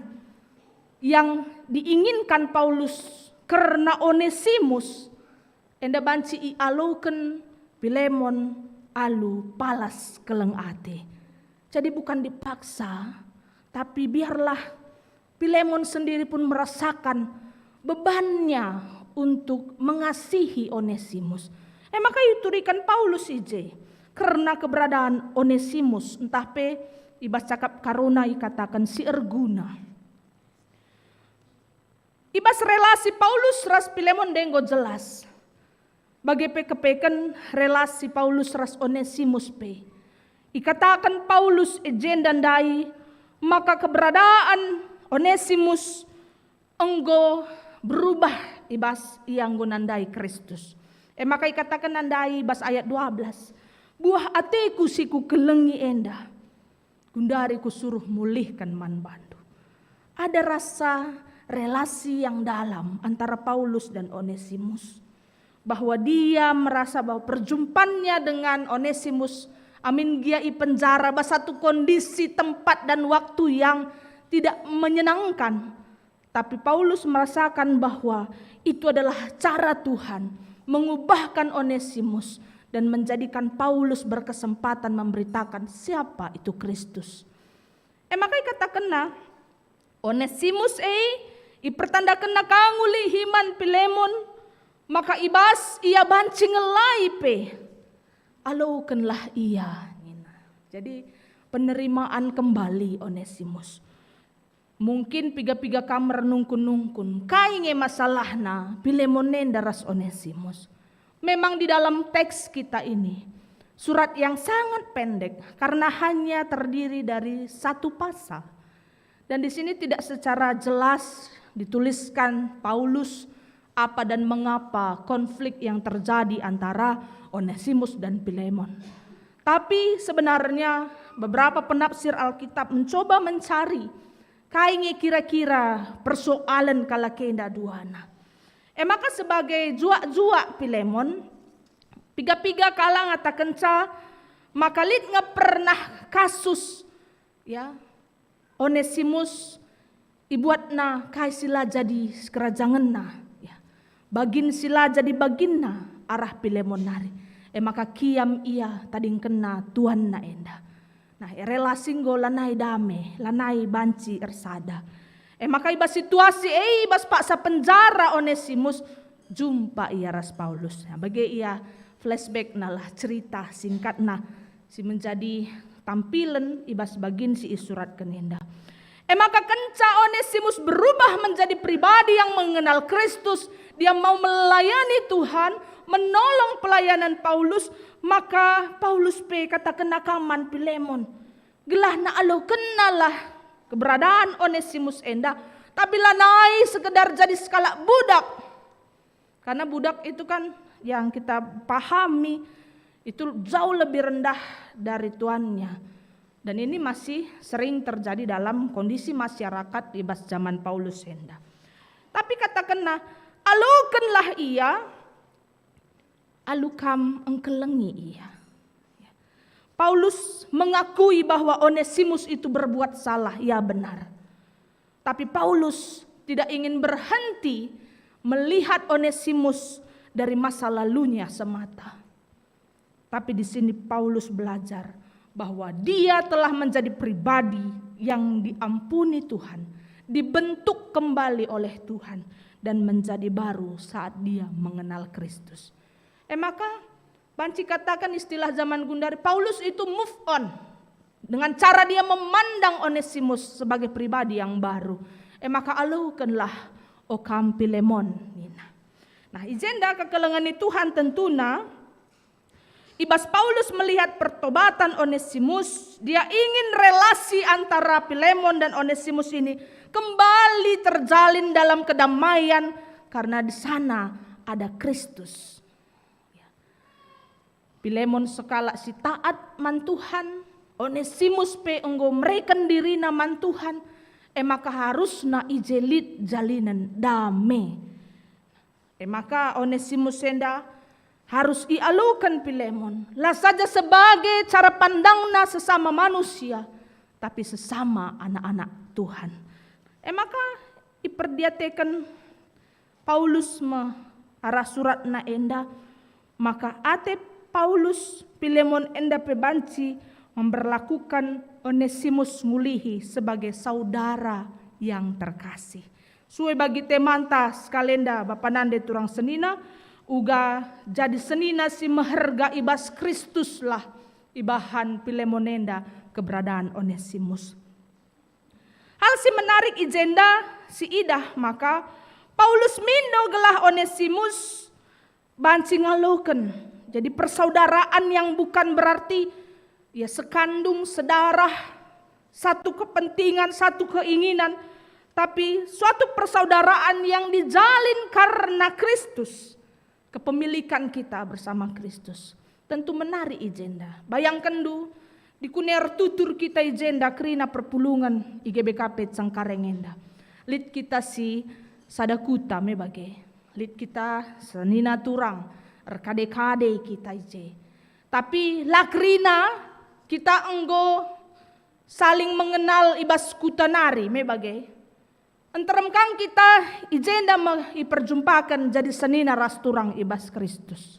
yang diinginkan Paulus kerna Onesimus, enda banci ialoken Pilemon alu palas keleng ate. Jadi bukan dipaksa, tapi biarlah Pilemon sendiri pun merasakan bebannya untuk mengasihi Onesimus. E maka ituriken Paulus i je kerna keberadaan Onesimus, ntah pe i bas cakap Karuna ikataken si erguna. I bas relasi Paulus ras Pilemon ndai enggo jelas. Bage pe kepeken relasi Paulus ras Onesimus pe. Ikataken Paulus i jenda ndai maka keberadaan Onesimus enggo berubah i bas ia enggo nandai Kristus. E maka ikatakenna ndai bas ayat dua belas, "Buah ateku si kukelengi enda, gundari kusuruh mulihken man bandu." Ada rasa relasi yang dalam antara Paulus dan Onesimus, bahwa dia merasa bahwa perjumpannya dengan Onesimus, amin gia i penjara, bas satu kondisi, tempat, dan waktu yang tidak menyenangkan. Tapi Paulus merasakan bahwa itu adalah cara Tuhan mengubahkan Onesimus dan menjadikan Paulus berkesempatan memberitakan siapa itu Kristus. E maka ikatakenna, "Onesimus e ipertandakenna ka ngulihi man Pilemon, maka i bas ia banci ngelai pe. Alokenlah ia," nina. Jadi, penerimaan kembali Onesimus. Mungkin piga-piga kam ernungkun-nungkun, kai nge masalahna Pilemon enda ras Onesimus? Memang di dalam teks kita ini, surat yang sangat pendek karena hanya terdiri dari satu pasal. Dan di sini tidak secara jelas dituliskan Paulus apa dan mengapa konflik yang terjadi antara Onesimus dan Pilemon. Tapi sebenarnya beberapa penafsir Alkitab mencoba mencari kai nge kira-kira persoalen kalak enda duana. E maka sebagai juak-juak Pilemon, piga-piga kalak ngatakenca maka lit nge pernah kasus, ya, Onesimus ibuatna kai si la jadi sikerajangenna, ya. Bagin si la jadi baginna arah Pilemon nari. E maka kiam ia tadingkenna tuanna enda. Nah, relasi enggo lanai dame, lanai banci ersada. E maka i bas situasi e, i bas paksa penjara Onesimus, jumpa ia ras Paulus. Nah, bage ia flashback nalah cerita singkatna si menjadi tampilen i bas bagin si isuratken enda. E maka kenca Onesimus berubah menjadi pribadi yang mengenal Kristus, dia mau melayani Tuhan, menolong pelayanan Paulus, maka Paulus pe katakenna ka man Pilemon, gelahna alokennalah keberadaan Onesimus enda, tapi lanai sekedar jadi sekalak budak. Karena budak itu kan yang kita pahami itu jauh lebih rendah dari tuannya. Dan ini masih sering terjadi dalam kondisi masyarakat di bas zaman Paulus enda. Tapi katakenna, "Alokenlah ia, alu kam engkelengi ia." Paulus mengakui bahwa Onesimus itu berbuat salah, ya benar. Tapi Paulus tidak ingin berhenti melihat Onesimus dari masa lalunya semata. Tapi di sini Paulus belajar bahwa dia telah menjadi pribadi yang diampuni Tuhan, dibentuk kembali oleh Tuhan, dan menjadi baru saat dia mengenal Kristus. E maka, banci katakan istilah zaman gundari, Paulus itu move on dengan cara dia memandang Onesimus sebagai pribadi yang baru. E maka, alokenlah, o kam Pilemon, nina. Nah, i jenda kekelengen ni Tuhan tentuna, i bas Paulus melihat pertobatan Onesimus, dia ingin relasi antara Pilemon dan Onesimus ini kembali terjalin dalam kedamaian karena di sana ada Kristus. Ya. Pilemon sekalak si taat man Tuhan, Onesimus pe enggo mereken dirina man Tuhan, e maka harusna i je lit jalinen dame. E maka Onesimus enda harus ialoken Pilemon, la saja sebagai cara pandangna sesama manusia, tapi sesama anak-anak Tuhan. E maka iperdiateken Paulus me arah suratna enda, maka ate Paulus Pilemon enda pe banci memperlakukan Onesimus ngulihi sebagai saudara yang terkasih. Sue bagi temanta sekalenda, bapa nande turang senina, uga jadi senina si meherga i bas Kristuslah ibahan Pilemon enda keberadaan Onesimus. Hal si menarik i jenda si idah maka Paulus mindo gelah Onesimus banci ngaloken. Jadi persaudaraan yang bukan berarti ya sekandung, sedarah, satu kepentingan, satu keinginan, tapi suatu persaudaraan yang dijalin karena Kristus, kepemilikan kita bersama Kristus. Tentu menarik i jenda. Bayangkenndu, di kune ertutur kita i jenda kerina perpulungen i G B K P Cengkareng enda. Lit kita si sada kuta me bage. Lit kita senina turang, erkade-kade kita i je. Tapi la kerina kita enggo saling mengenal i bas kuta nari me bage. Nterem kang kita i jenda me iperjumpaken jadi senina ras turang i bas Kristus.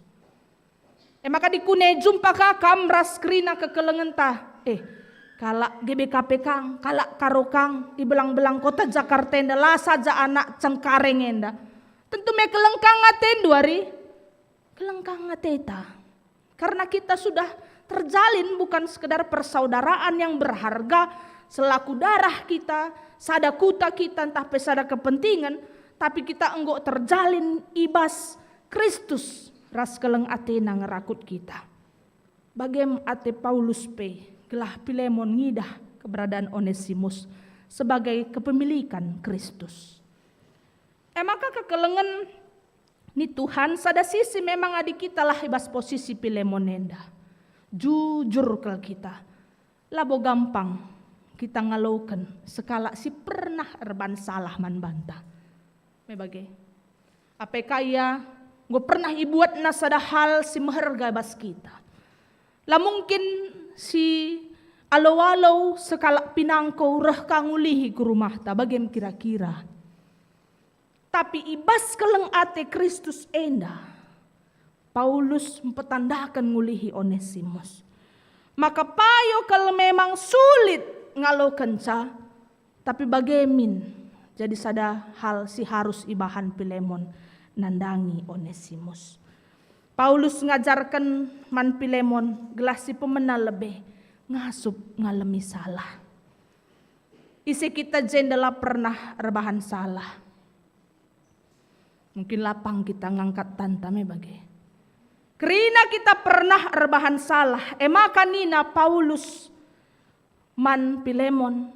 E maka di kune jumpa ka kam ras kerina kekelengenta, eh, kalak G B K P kang, kalak Karo kang, i belang-belang kota Jakarta enda la saja anak Cengkareng enda. Tentu me keleng kang atendu ari, keleng kang ateta. Karena kita sudah terjalin bukan sekedar persaudaraan yang berharga selaku darah kita, sada kuta kita, ntah pe sada kepentingan, tapi kita enggo terjalin i bas Kristus ras keleng atena ngerakut kita. Bagem ate Paulus pe, gelah Pilemon ngidah keberadaan Onesimus sebagai kepemilikan Kristus. E maka kekelengen ni Tuhan, sada sisi memang adi kita lah i bas posisi Pilemon enda. Jujur kal kita. Labo gampang kita ngaloken sekalak si pernah erban salah man banta. Me bage. Apai ka ia enggo pernah ibuatna sada hal si meherga bas kita. La mungkin si alo-alo sekalak pinangko reh ka ngulihi ku rumahta, bagem kira-kira. Tapi i bas keleng ate Kristus enda, Paulus mpetandaken ngulihi Onesimus. Maka payo kal memang sulit ngalokenca, tapi bage min jadi sada hal si harus ibahan Pilemon nandangi Onesimus. Paulus ngajarken man Pilemon gelah si pemena lebe ngasup ngalemi salah. Ise kita jenda la pernah erbahan salah. Mungkin lapang kita ngangkat tanta me bage. Kerina kita pernah erbahan salah, e maka nina Paulus man Pilemon,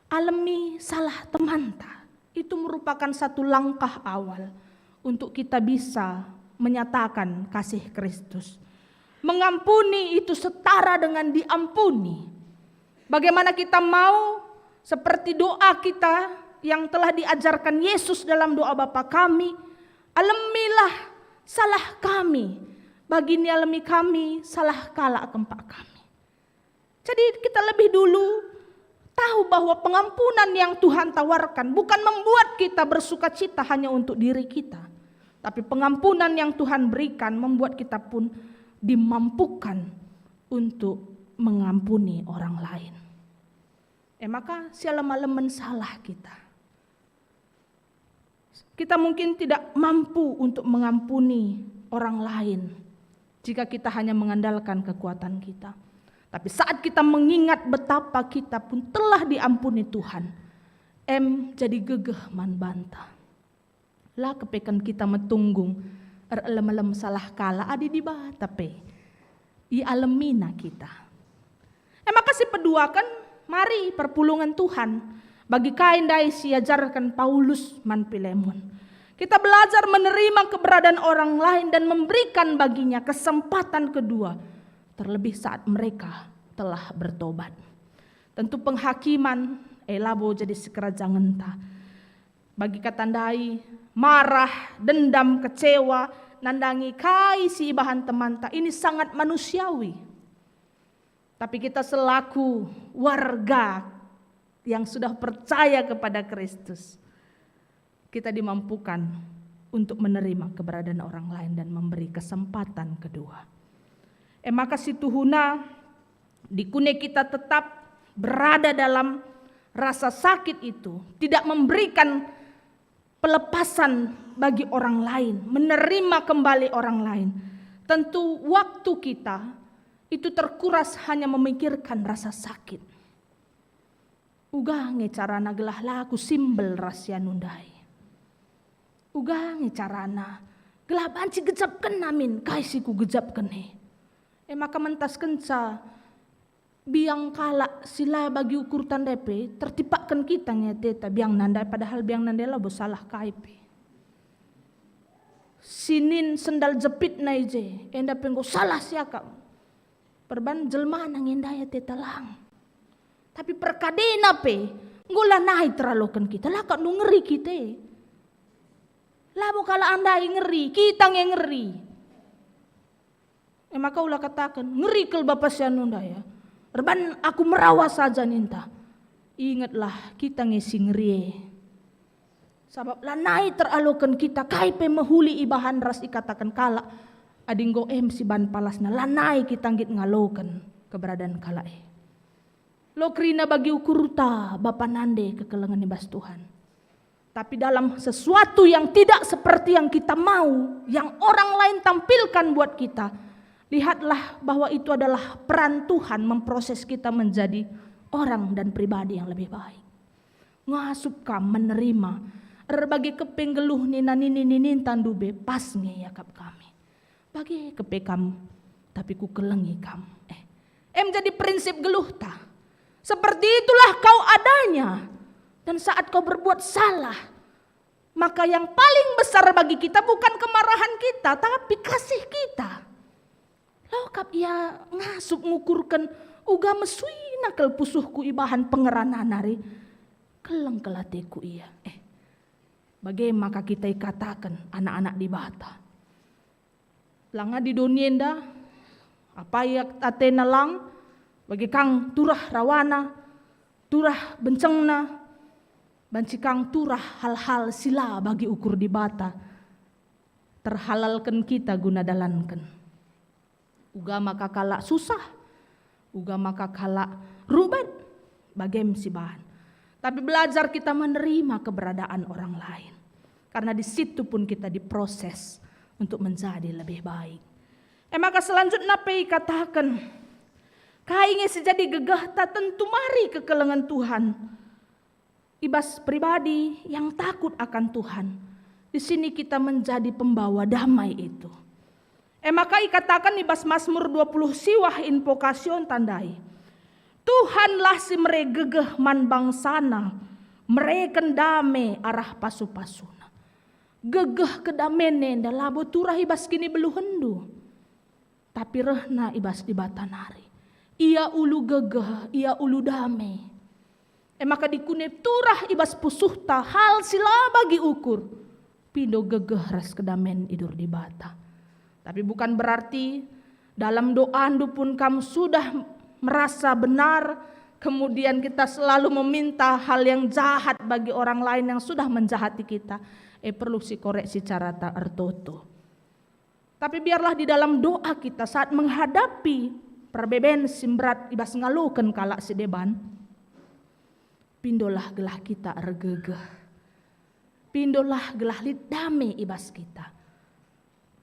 alemi salah temanta. Itu merupakan satu langkah awal untuk kita bisa menyatakan kasih Kristus. Mengampuni itu setara dengan diampuni. Bagaimana kita mau, seperti doa kita yang telah diajarkan Yesus dalam doa Bapa kami, "Alemilah salah kami, bagi nialemi kami salah kalak kempak kami." Jadi, kita lebih dulu tahu bahwa pengampunan yang Tuhan tawarkan bukan membuat kita bersukacita hanya untuk diri kita, tapi pengampunan yang Tuhan berikan membuat kita pun dimampukan untuk mengampuni orang lain. E maka, sialem-alemen salah kita. Kita mungkin tidak mampu untuk mengampuni orang lain jika kita hanya mengandalkan kekuatan kita. Tapi saat kita mengingat betapa kita pun telah diampuni Tuhan, em jadi gegeh man banta. La kepeken kita metunggung, erelem-elem salah kalak adi Dibata pe ialemina kita. E maka sipeduaken, mari perpulungen Tuhan, bagi kai ndai si iajarken Paulus man Pilemon. Kita belajar menerima keberadaan orang lain dan memberikan baginya kesempatan kedua, terlebih saat mereka telah bertobat. Tentu penghakiman, eh, labo jadi sikerajangenta. Bagi kata ndai, marah, dendam, kecewa, nandangi kai si ibahan temanta, ini sangat manusiawi. Tapi kita selaku warga yang sudah percaya kepada Kristus, kita dimampukan untuk menerima keberadaan orang lain dan memberi kesempatan kedua. E maka situhuna, dikune kita tetap berada dalam rasa sakit itu, tidak memberikan pelepasan bagi orang lain, menerima kembali orang lain, tentu waktu kita itu terkuras hanya memikirkan rasa sakit. Uga nge carana gelah la kusimbel ras si anu ndai. Uga nge carana gelah banci gejapkenna min kai si kugejapken e. E maka mentaskenca biang kalak si la bagi ukurta ndai pe, tertipakken kita nge ateta biangna ndai, padahal biangna ndai labo salah kai pe. Sinin sendal jepitna i je, enda pe enggo salah siakap. Perban jelmana nge ndai ateta lang. Tapi perkadena pe enggo lanai teraloken kita, la kap ngeri kita. Labo kalak ndai ngeri, kita nge ngeri. E maka ula kataken, "Ngeri kal bapa si anu ndai ya. Erban aku merawa saja," ninta. Ingetlah, kita nge si ngeri e. Sabap lanai teraloken kita kai pe mehuli ibahan ras ikataken kalak, adi enggo em si ban palasna, lanai kita nggit ngaloken keberadaan kalak e. Lo kerina bagi ukurta bapa nande kekelengen i bas Tuhan. Tapi dalam sesuatu yang tidak seperti yang kita mau, yang orang lain tampilkan buat kita, lihatlah bahwa itu adalah peran Tuhan memproses kita menjadi orang dan pribadi yang lebih baik. Ngasup kam menerima erbage kepeng geluh nina nini-nininta ndube, pas nge iakap kami. Bage kepe kam, tapi kukelengi kam. Eh, em jadi prinsip geluhta. Seperti itulah kau adanya. Dan saat kau berbuat salah, maka yang paling besar bagi kita bukan kemarahan kita, tapi kasih kita. Lokap ia ngasup ngukurken uga mesuina kal pusuhku ibahan pengerana nari. Keleng kal ateku ia. Eh, bage maka kita ikataken anak-anak Dibata? Lang adi doni enda, apai atena lang, bage kang turah rawana, turah bencengna, banci kang turah hal-hal si la bagi ukur Dibata, terhalalken kita guna dalanken. Uga maka kalak susah, uga maka kalak rubat, bagem sibahan. Tapi belajar kita menerima keberadaan orang lain. Karena di situ pun kita diproses untuk menjadi lebih baik. E maka selanjutnya pe ikataken, kai nge si jadi gegehta? Tentu mari kekelengen Tuhan. I bas pribadi yang takut akan Tuhan, di sini kita menjadi pembawa damai itu. E maka ikataken i bas Mazmur dua puluh siwah, invokasion tandai, "Tuhanlah si mere gegeh man bangsaNa, mereken dame arah pasu-pasuNa." Gegeh kedamen enda labo turah i bas kinibeluhenndu, tapi rehna i bas Dibata nari. Ia ulu gegeh, ia ulu dame. E maka dikune turah i bas pusuhta hal si la bagi ukur, pindo gegeh ras kedamen idur Dibata. Tapi bukan berarti dalam doandu pun kam sudah merasa benar, kemudian kita selalu meminta hal yang jahat bagi orang lain yang sudah menjahati kita. Eh, perlu sikoreksi carata ertoto. Tapi biarlah di dalam doa kita saat menghadapi perbeben si mberat i bas ngaloken kalak si deban, pindolah gelah kita ergegeh. Pindolah gelah lit dame i bas kita.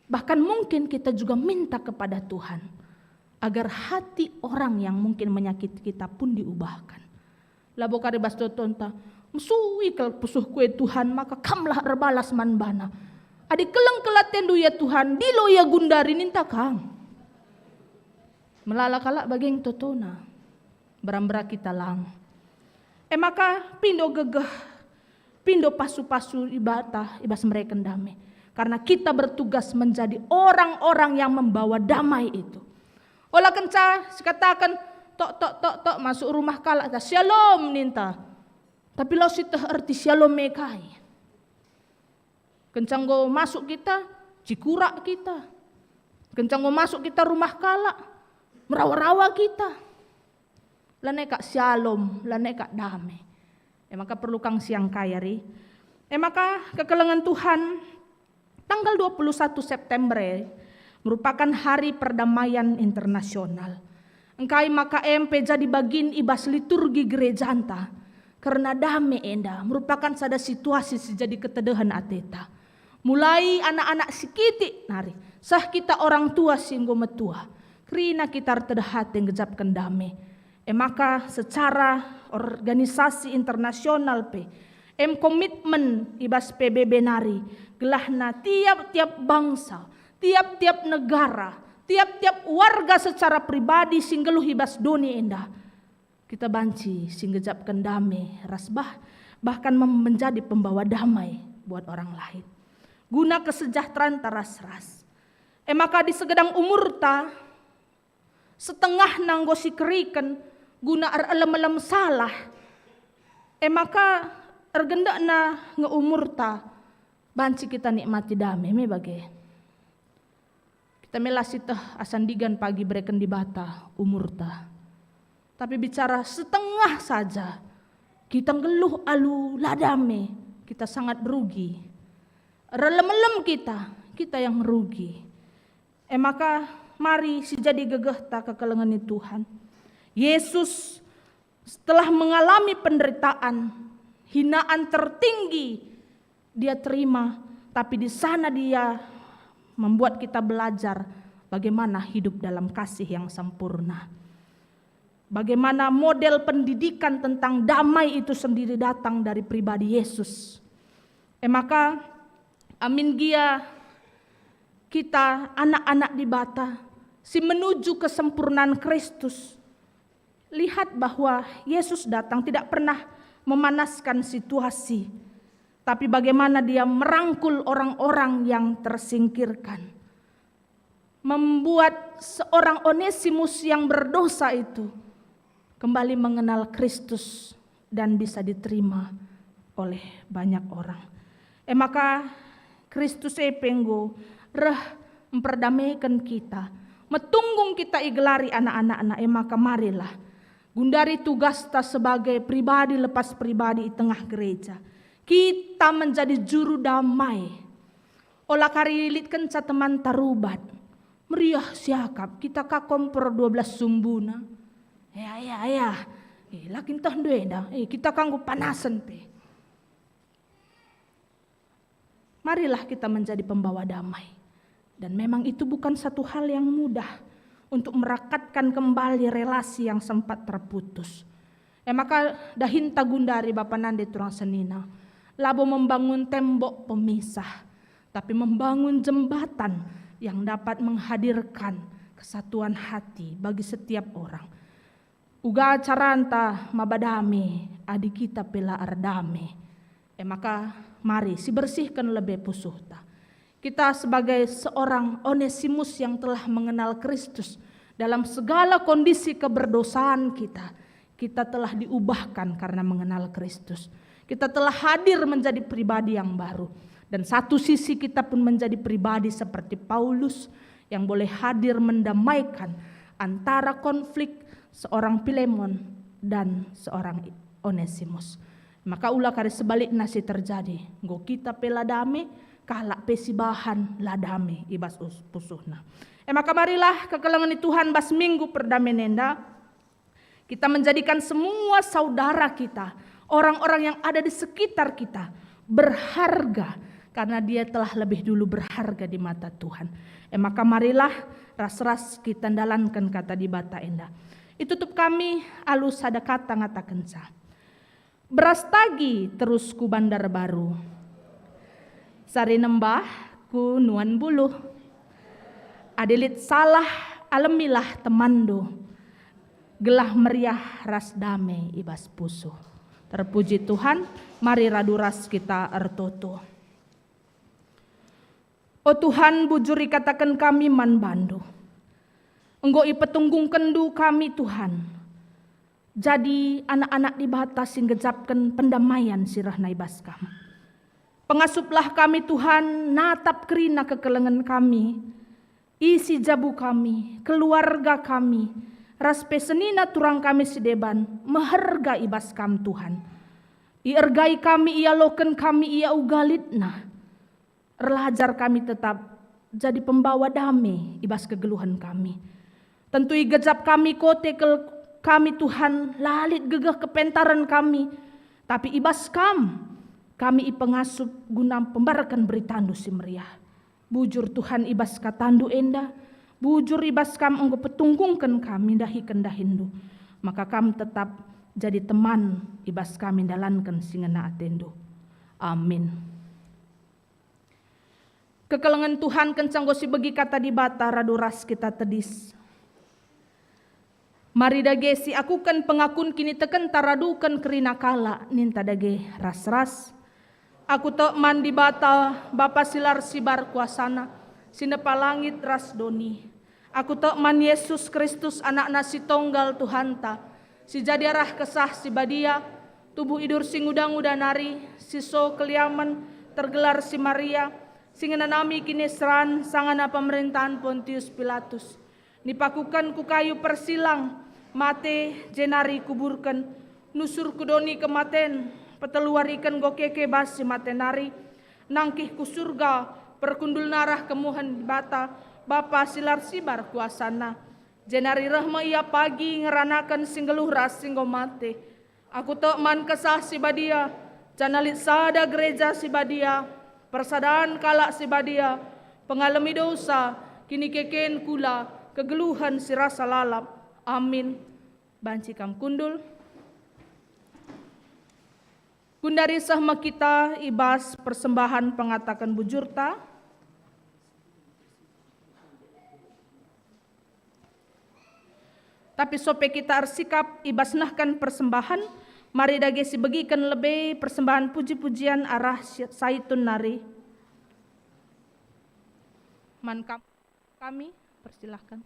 Bahkan mungkin kita juga minta kepada Tuhan agar hati orang yang mungkin menyakiti kita pun diubahkan. Labo kari bas totonta, "Mesui kal pusuhku, e Tuhan, maka Kamlah erbalas man bana. Adi keleng kal atendu, ya Tuhan, dilo ia gundari," ninta kam. Melala kalak bageng totona. Mbera-mbera kita lang. E maka pindo gegeh, pindo pasu-pasu Dibata i bas mereken dame. Karena kita bertugas menjadi orang-orang yang membawa damai itu. Ola kenca sikataken, "Tok, tok, tok, tok," masuk rumah kalak, ta, "Syalom," ninta. Tapi labo sieteh erti syalom e kai. Kenca enggo masuk kita, cikurak kita. Kenca enggo masuk kita rumah kalak, merawa-rawa kita. Lanai kak syalom, lanai kak dame. E maka perlu kang siangkai ari. E maka kekelengen Tuhan, tanggal dua puluh satu September e merupakan Hari Perdamaian Internasional. Engkai maka em pe jadi bagin i bas liturgi gerejanta, kerna dame enda merupakan sada situasi si jadi ketedehen ateta. Mulai anak-anak si kitik nari, seh kita orang tua si enggo metua, kerina kita ertedeh ate nggejapken dame. E maka secara organisasi internasional pe, em komitmen i bas P B B nari, gelahna tiap-tiap bangsa, tiap-tiap negara, tiap-tiap warga secara pribadi si nggeluh i bas doni enda, kita banci si nggejapken dame ras bah, bahkan mem-, menjadi pembawa damai buat orang lain. Guna kesejahteranta ras-ras. E maka di segedang umurta, setengahna enggo sikeriken guna erelem-elem salah. E maka ergendekna nge umurta banci kita nikmati dame me bage. Kita me la sieteh asa ndigan pagi ibereken Dibata umurta. Tapi bicara setengah saja, kita nggeluh alu la dame, kita sangat rugi. Erelem-elem kita, kita yang rugi. E maka, mari si jadi gegehta kekelengen ni Tuhan. Yesus setelah mengalami penderitaan, hinaan tertinggi Dia terima, tapi di sana Dia membuat kita belajar bagaimana hidup dalam kasih yang sempurna. Bagaimana model pendidikan tentang damai itu sendiri datang dari pribadi Yesus. E maka, amin gia kita anak-anak Dibata si menuju kesempurnaan Kristus, lihat bahwa Yesus datang tidak pernah memanaskan situasi, tapi bagaimana Dia merangkul orang-orang yang tersingkirkan, membuat seorang Onesimus yang berdosa itu kembali mengenal Kristus dan bisa diterima oleh banyak orang. E maka, Kristus e pe enggo reh mperdameken kita, metunggung kita igelari anak-anakna. E maka marilah, gundari tugasta sebagai pribadi lepas pribadi i tengah gereja, kita menjadi juru damai. Ola kari lit kenca temanta rubat, meriah siakap, kita ka kompor dua belas sumbuna. Ya, ya, ya. Eh, la kin teh ndu enda. Eh, kita ka enggo panasen pe. Marilah kita menjadi pembawa damai. Dan memang itu bukan satu hal yang mudah untuk merekatkan kembali relasi yang sempat terputus. E maka dahinta gundari bapa nande turang senina, labo membangun tembok pemisah, tapi membangun jembatan yang dapat menghadirkan kesatuan hati bagi setiap orang. Uga caranta maba dame adi kita pe la erdame. E maka Mari, sibersihken lebe pusuhta. Kita sebagai seorang Onesimus yang telah mengenal Kristus dalam segala kondisi keberdosaan kita, kita telah diubahkan karena mengenal Kristus. Kita telah hadir menjadi pribadi yang baru. Dan satu sisi kita pun menjadi pribadi seperti Paulus yang boleh hadir mendamaikan antara konflik seorang Filemon dan seorang Onesimus. Maka ula kari sebalikna si terjadi, enggo kita pe la dame, kalak pe si bahan la dame i bas us-, pusuhna. E maka marilah kekelengen Tuhan bas Minggu Perdamen enda, kita menjadikan semua saudara kita, orang-orang yang ada di sekitar kita, berharga, karena dia telah lebih dulu berharga di mata Tuhan. E maka marilah ras-ras kita ndalanken kata Dibata enda. Itutup kami alu sada kata ngatakenca. Beras tagi terus ku Bandar Baru. Sari nembah ku Nuan Buluh. Adi lit salah, alemilah temanndu, gelah meriah ras dame i bas pusuh. Terpuji Tuhan, mari radu ras kita ertoto. O Tuhan, bujur ikataken kami man bandu. Enggo ipetunggungkenndu kami, Tuhan, jadi anak-anak Dibata si nggejapken pendamaian si rehna i bas Kam. Pengasuplah kami, Tuhan, natap kerina kekelengen kami, isi jabu kami, keluarga kami, ras pe senina turang kami si deban, meherga i bas Kam, Tuhan. Iergai kami, ialoken kami ia uga litna. Erlajar kami tetap jadi pembawa dame i bas kegeluhen kami. Tentu igejap kami kote kel kami, Tuhan, la lit gegeh kepentaren kami, tapi i bas Kam kami ipengasup guna pembarken beritandu si meriah. Bujur, Tuhan, i bas katandu enda, bujur i bas Kam enggo petunggungken kami ndahiken dahinndu, maka Kam tetap jadi teman i bas kami ndalanken si ngena atendu. Amin. Kekelengen Tuhan kenca enggo sibegi kata Dibata radu ras kita tedis. Mari dage siakuken pengakun kinitekenta raduken kerina kalak, ninta dage ras-ras. Aku tek man Dibata, Bapa si la ersibar kuasana, si nepa langit ras doni. Aku tek man Jesus Kristus, AnakNa si Tonggal Tuhanta, si jadi arah Kesah Si Badia, tubuh idur si nguda-nguda nari, si so keliamen, tergelar si Maria, si ngenanami kiniseran sangana pemerintahan Pontius Pilatus. Nipakuken ku kayu persilang, mate, jenari kuburken, nusur ku doni kematen, peteluariken enggo keke bas si mate nari, nangkih ku Surga, perkundulna arah kemuhen Dibata, Bapa si la ersibar kuasana. Jenari reh me Ia pagi ngeranaken si nggeluh ras si enggo mate. Aku tek man Kesah Si Badia, janah lit sada Gereja Si Badia, persadan kalak si badia, pengalemi dosa, kinikeken kula, kegeluhen si rasa lalap. Amin. Banci kam kundul. Gundari seh me kita i bas persembahen pengataken bujurta. Tapi sope kita ersikap i bas nehken persembahen, mari dage sibegiken lebe persembahen puji-pujian arah si-, saitun nari. Man kam-, kami, persilahkan.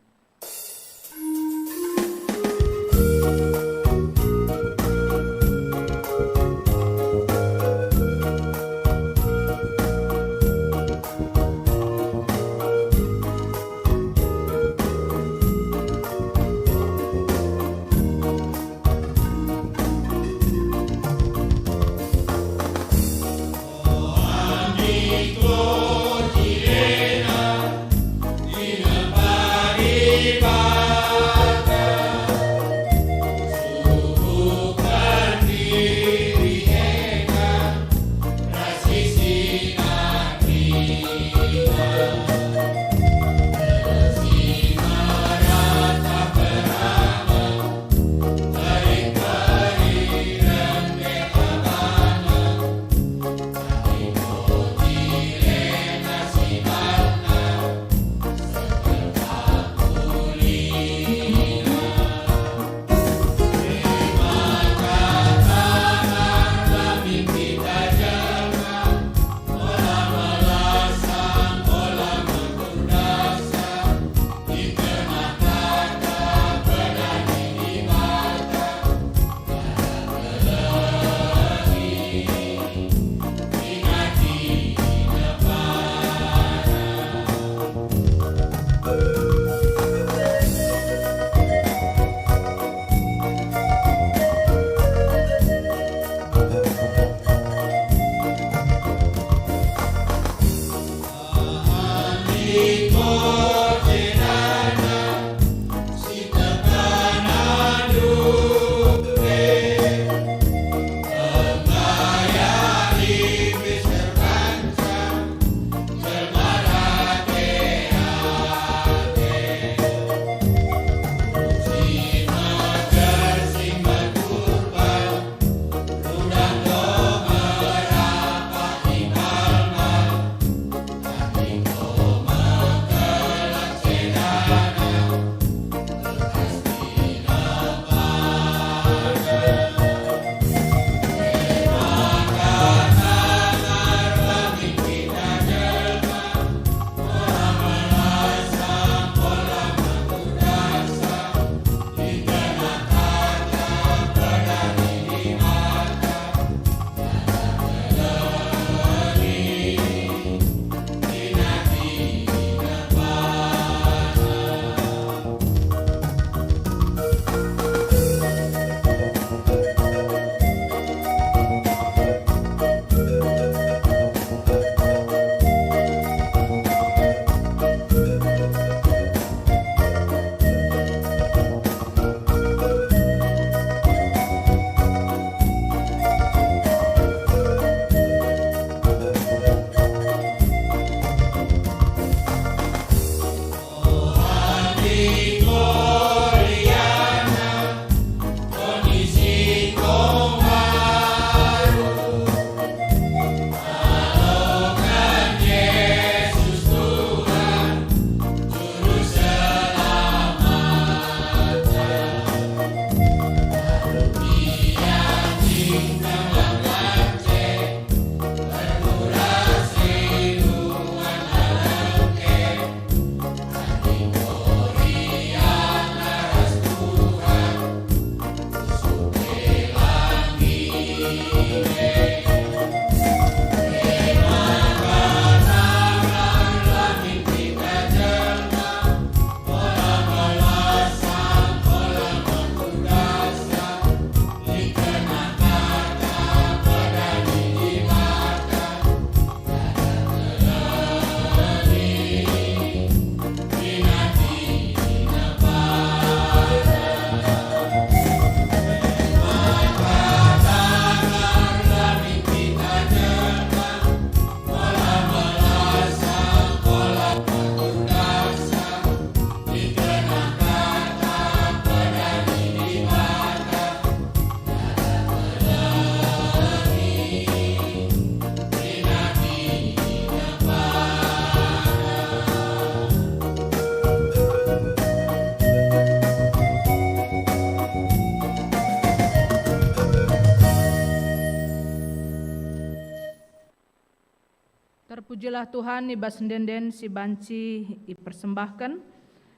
Pujilah Tuhan i bas ende-enden si banci ipersembahken.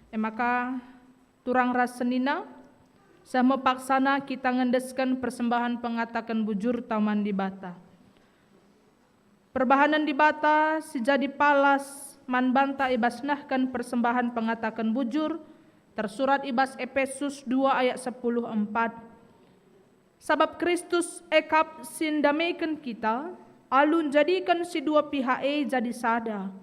E maka, turang ras senina, seh me paksana kita ngendesken persembahen pengataken bujurta man Dibata. Perbahanen Dibata si jadi palas man banta i bas nehken persembahen pengataken bujur, tersurat i bas Epesus dua ayat sepuluh empat. Sabap Kristus e kap si ndameken kita, alu njadiken si dua pihak e jadi sada.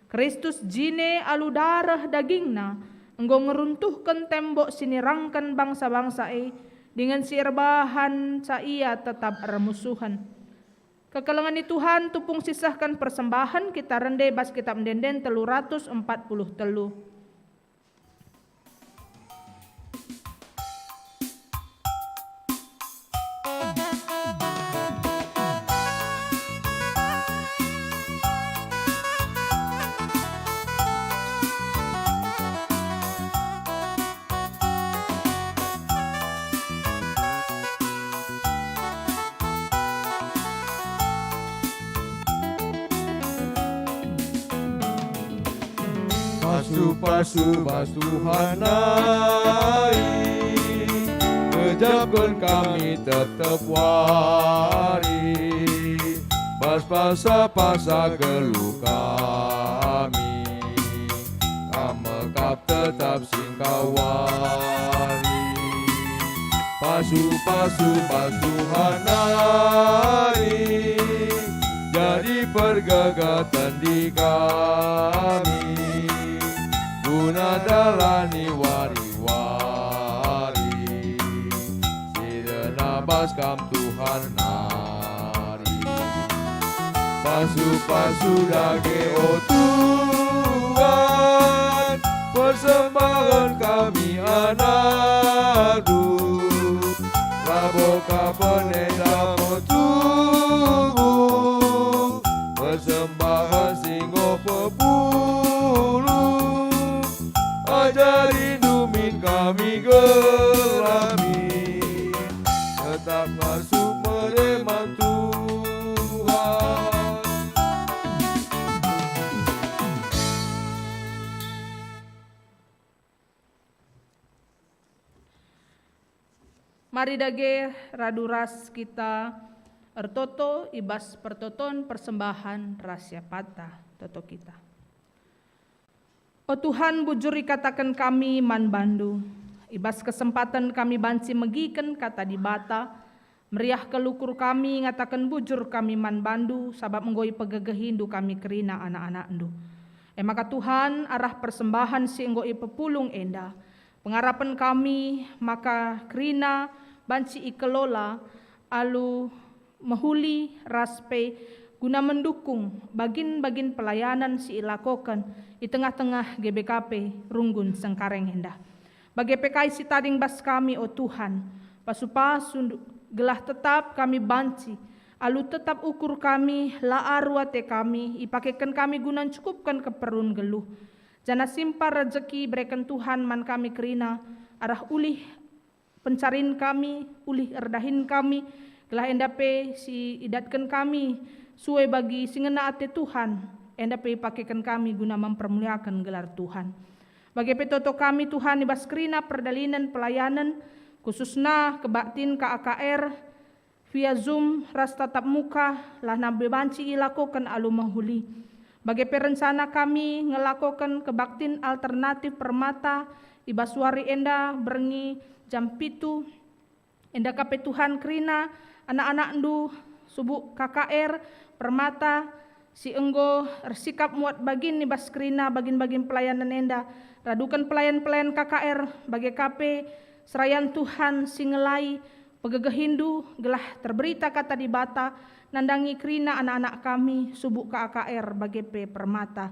Kristus jine alu dareh dagingNa enggo ngeruntuhken tembok si nirangken bangsa-bangsa e, dingen si erbahanca ia tetap ermusuhen. Kekelengen ni Tuhan, tupung sisehken persembahen, kita rende bas Kitab Ende-enden telu ratus empat puluh telu. Pasu-pasu bas Tuhan nari, gejapken kami tep-tep wari, bas paksa-paksa geluh kami, Kam me kap tetap singkawari. Pasu-pasu bas Tuhan nari, jadi pergegeten di kami, guna dalani wari-wari si denah bas Kam Tuhan nari. Pasu-pasu dage, o Tuhan, persembahen kami anakNdu. Labo ka penenda, o Tuhan, persembahen si enggo pepulung. AjariNdu min kami gelah min tetap ngasup mele man Tuhan. Mari dage radu ras kita ertoto i bas pertoton persembahen ras siapanta. Toto kita. O Tuhan, bujur ikataken kami man bandu, i bas kesempaten kami banci megiken Kata Dibata, meriah kal ukur kami ngataken bujur kami man bandu, sabap enggo ipegegehiNdu kami kerina anak-anakNdu. E maka Tuhan, arah persembahen si enggo ipepulung enda, pengarapen kami maka kerina banci ikelola alu mehuli ras pe guna mendukung bagin-bagin pelayanan si ilakoken i tengah-tengah G B K P Runggun Cengkareng enda. Bage pe kai si tading bas kami, o Tuhan, pasu-pasu gelah tetap kami banci, alu tetap ukur kami, la aru ate kami, ipakeken kami guna ncukupken keperlun geluh. Janah simpar rejeki ibereken Tuhan man kami kerina, arah ulih pencarin kami, ulih erdahin kami, gelah enda pe si idatken kami sue bagi si ngena ate Tuhan, enda pe ipakeken kami guna mempermuliaken gelar Tuhan. Bage pe toto kami, Tuhan, i bas kerina perdalanen pelayanen, khususna kebaktin K A K R, via Zoom ras tatap muka, lah nari banci ilakoken alu mehuli. Bage pe rencana kami ngelakoken kebaktin alternatif Permata i bas wari enda berngi jam pitu. Enda ka pe Tuhan kerina anak-anakNdu subuk K K R Permata si enggo ersikap muat bagin i bas kerina bagin-bagin pelayanen enda, raduken pelayan-pelayan K K R, bage ka pe serayan Tuhan si ngelai pegegehiNdu gelah terberita Kata Dibata nandangi kerina anak-anak kami subuk K A K R bage pe Permata.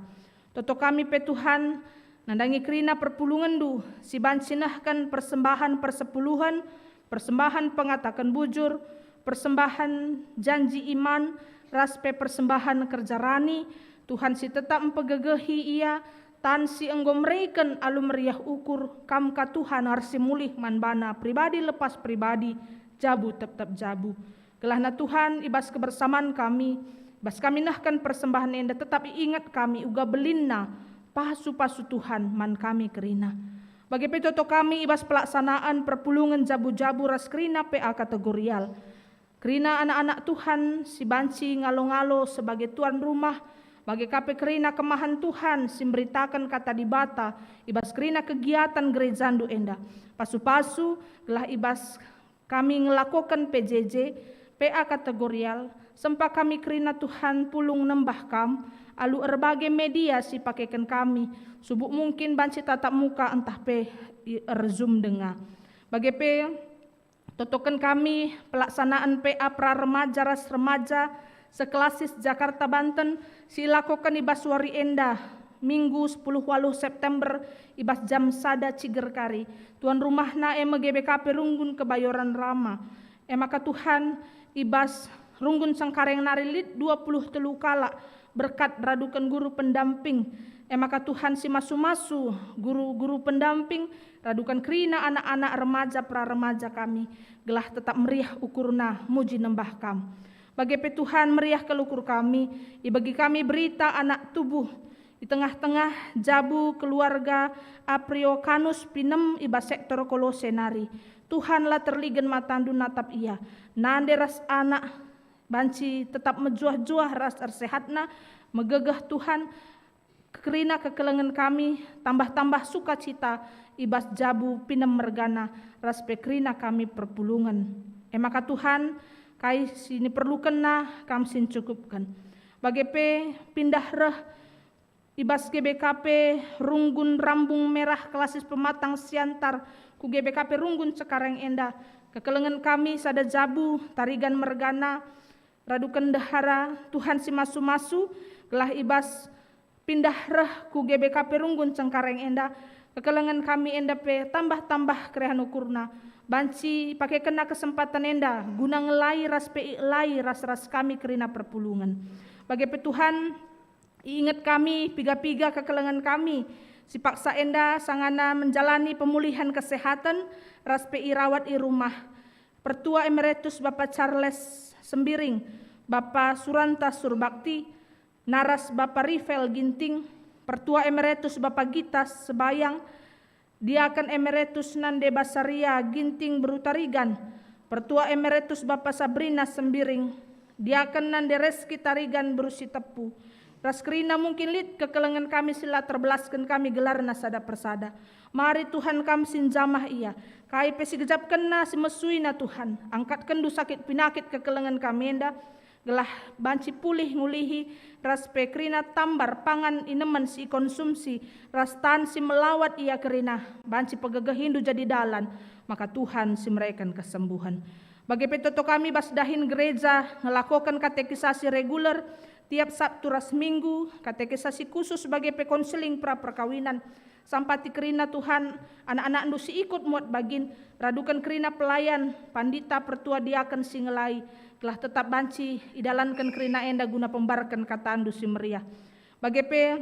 Toto kami pe, Tuhan, nandangi kerina perpulungenNdu si banci nehken persembahen persepuluhen, persembahen pengataken bujur, persembahen janji iman, ras pe persembahen kerja rani, Tuhan si tetap mpegegehi ia, tan si enggo mereken alu meriah ukur, Kam ka Tuhan arsi mulih man bana pribadi lepas pribadi, jabu tep-tep jabu. Gelahna Tuhan, i bas kebersaman kami, Bas kami nehken persembahen enda tetap iinget kami uga belinna pasu-pasu Tuhan man kami kerina. Bage pe toto kami i bas pelaksanaan perpulungen jabu-jabu ras kerina P A kategorial. Kerina anak-anak Tuhan si banci ngalo-ngalo sebagai tuan rumah, bage ka pe kerina kemahen Tuhan si mberitaken Kata Dibata i bas kerina kegiatan gerejandu enda. Pasu-pasu gelah i bas kami ngelakoken P J J, P A kategorial, sempa kami kerina Tuhan pulung nembah Kam alu erbage media si pakeken kami, subuk mungkin banci tatap muka ntah pe i er-Zoom denga. Bage pe, totoken kami pelaksanaan P A pra remaja ras remaja seklasis Jakarta Banten si ilakoken i bas wari enda, Minggu sepuluh waluh September, i bas jam sada ciger kari. Tuan rumahna e me G B K P Runggun Kebayoran Rama. E maka Tuhan, i bas Runggun Cengkareng nari lit dua puluh telu kalak berkat raduken guru pendamping. E maka Tuhan si masu-masu guru-guru pendamping, raduken kerina anak-anak remaja pra remaja kami, gelah tetap meriah ukurna muji nembah Kam. Bage pe Tuhan, meriah kal ukur kami, ibagi kami berita anak tubuh i tengah-tengah jabu keluarga Apriokanus pinem i bas sektor Kolose nari. Tuhan, la terligen mataNdu natap ia. Nande ras anak banci tetap mejuah-juah ras ersehatna, megegeh Tuhan, kerina kekelengen kami, tambah-tambah sukacita i bas jabu pinem mergana ras pe kerina kami perpulungen. E maka Tuhan, kai si niperlukenna Kam si ncukupken. Bage pe pindah reh i bas G B K P Runggun Rambung Merah klasis Pematang Siantar ku G B K P Runggun Cekareng enda, kekelengen kami sada jabu Tarigan mergana, raduken ndehara Tuhan si masu-masu, gelah i bas pindah reh ku G B K P Runggun Cengkareng enda, kekelengen kami enda pe tambah-tambah kerehen ukurna. Banci pakekenna kesempatan enda guna ngelai ras pe ielai ras-ras kami kerina perpulungen. Bage pe Tuhan, iinget kami piga-piga kekelengen kami, si paksa enda sangana menjalani pemulihan kesehatan ras pe irawat i rumah. Pertua Emeritus Bapa Charles Sembiring, Bapa Suranta Surbakti, naras Bapa Rivel Ginting, Pertua Emeritus Bapa Gita Sebayang, Diaken Emeritus nande Basaria Ginting beru Tarigan, Pertua Emeritus Bapa Sabrina Sembiring, Diaken nande Reski Tarigan beru Sitepu, ras kerina mungkin lit kekelengen kami si la terbelasken kami gelarna sada persada. Mari Tuhan Kam si njamah ia, kai pe si gejapkenna si mesuina Tuhan, angkatkenndu sakit pinakit kekelengen kami enda, gelah banci pulih ngulihi ras pe kerina tambar pangan inemen si ikonsumsi ras tan si melawat ia kerina, banci pegegehindu jadi dalan, maka Tuhan si mereken kesembuhen. Bage pe toto kami bas dahin gereja ngelakoken katekisasi reguler tiap Sabtu ras Minggu, katekisasi khusus bage pe konseling pra perkawinan. Sampati kerina Tuhan, anak-anakNdu si ikut muat bagin, raduken kerina pelayan, pandita, pertua, diaken si ngelai, gelah tetap banci idalanken kerina enda guna pembarken kataNdu si meriah. Bage pe,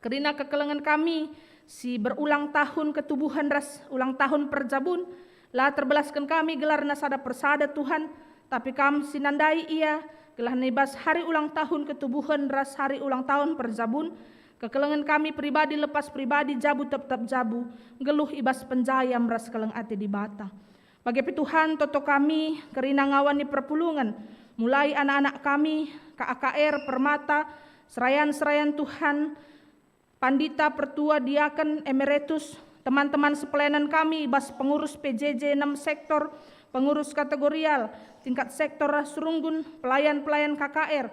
kerina kekelengen kami si berulang tahun ketubuhen ras ulang tahun perjabun, la terbelasken kami gelarna sada persada Tuhan, tapi Kam si nandai ia, gelah i bas hari ulang tahun ketubuhen ras hari ulang tahun perjabun, kekelengen kami pribadi lepas pribadi, jabu tep-tep jabu, nggeluh i bas penjayam ras keleng ate Dibata. Bage pe Tuhan, toto kami kerina ngawan ni perpulungen, mulai anak-anak kami, K A K R, Permata, serayan-serayan Tuhan, pandita, pertua, diaken, emeritus, teman-teman sepelayanan kami i bas pengurus P J J enam sektor, pengurus kategorial, tingkat sektor ras runggun, pelayan-pelayan K K R,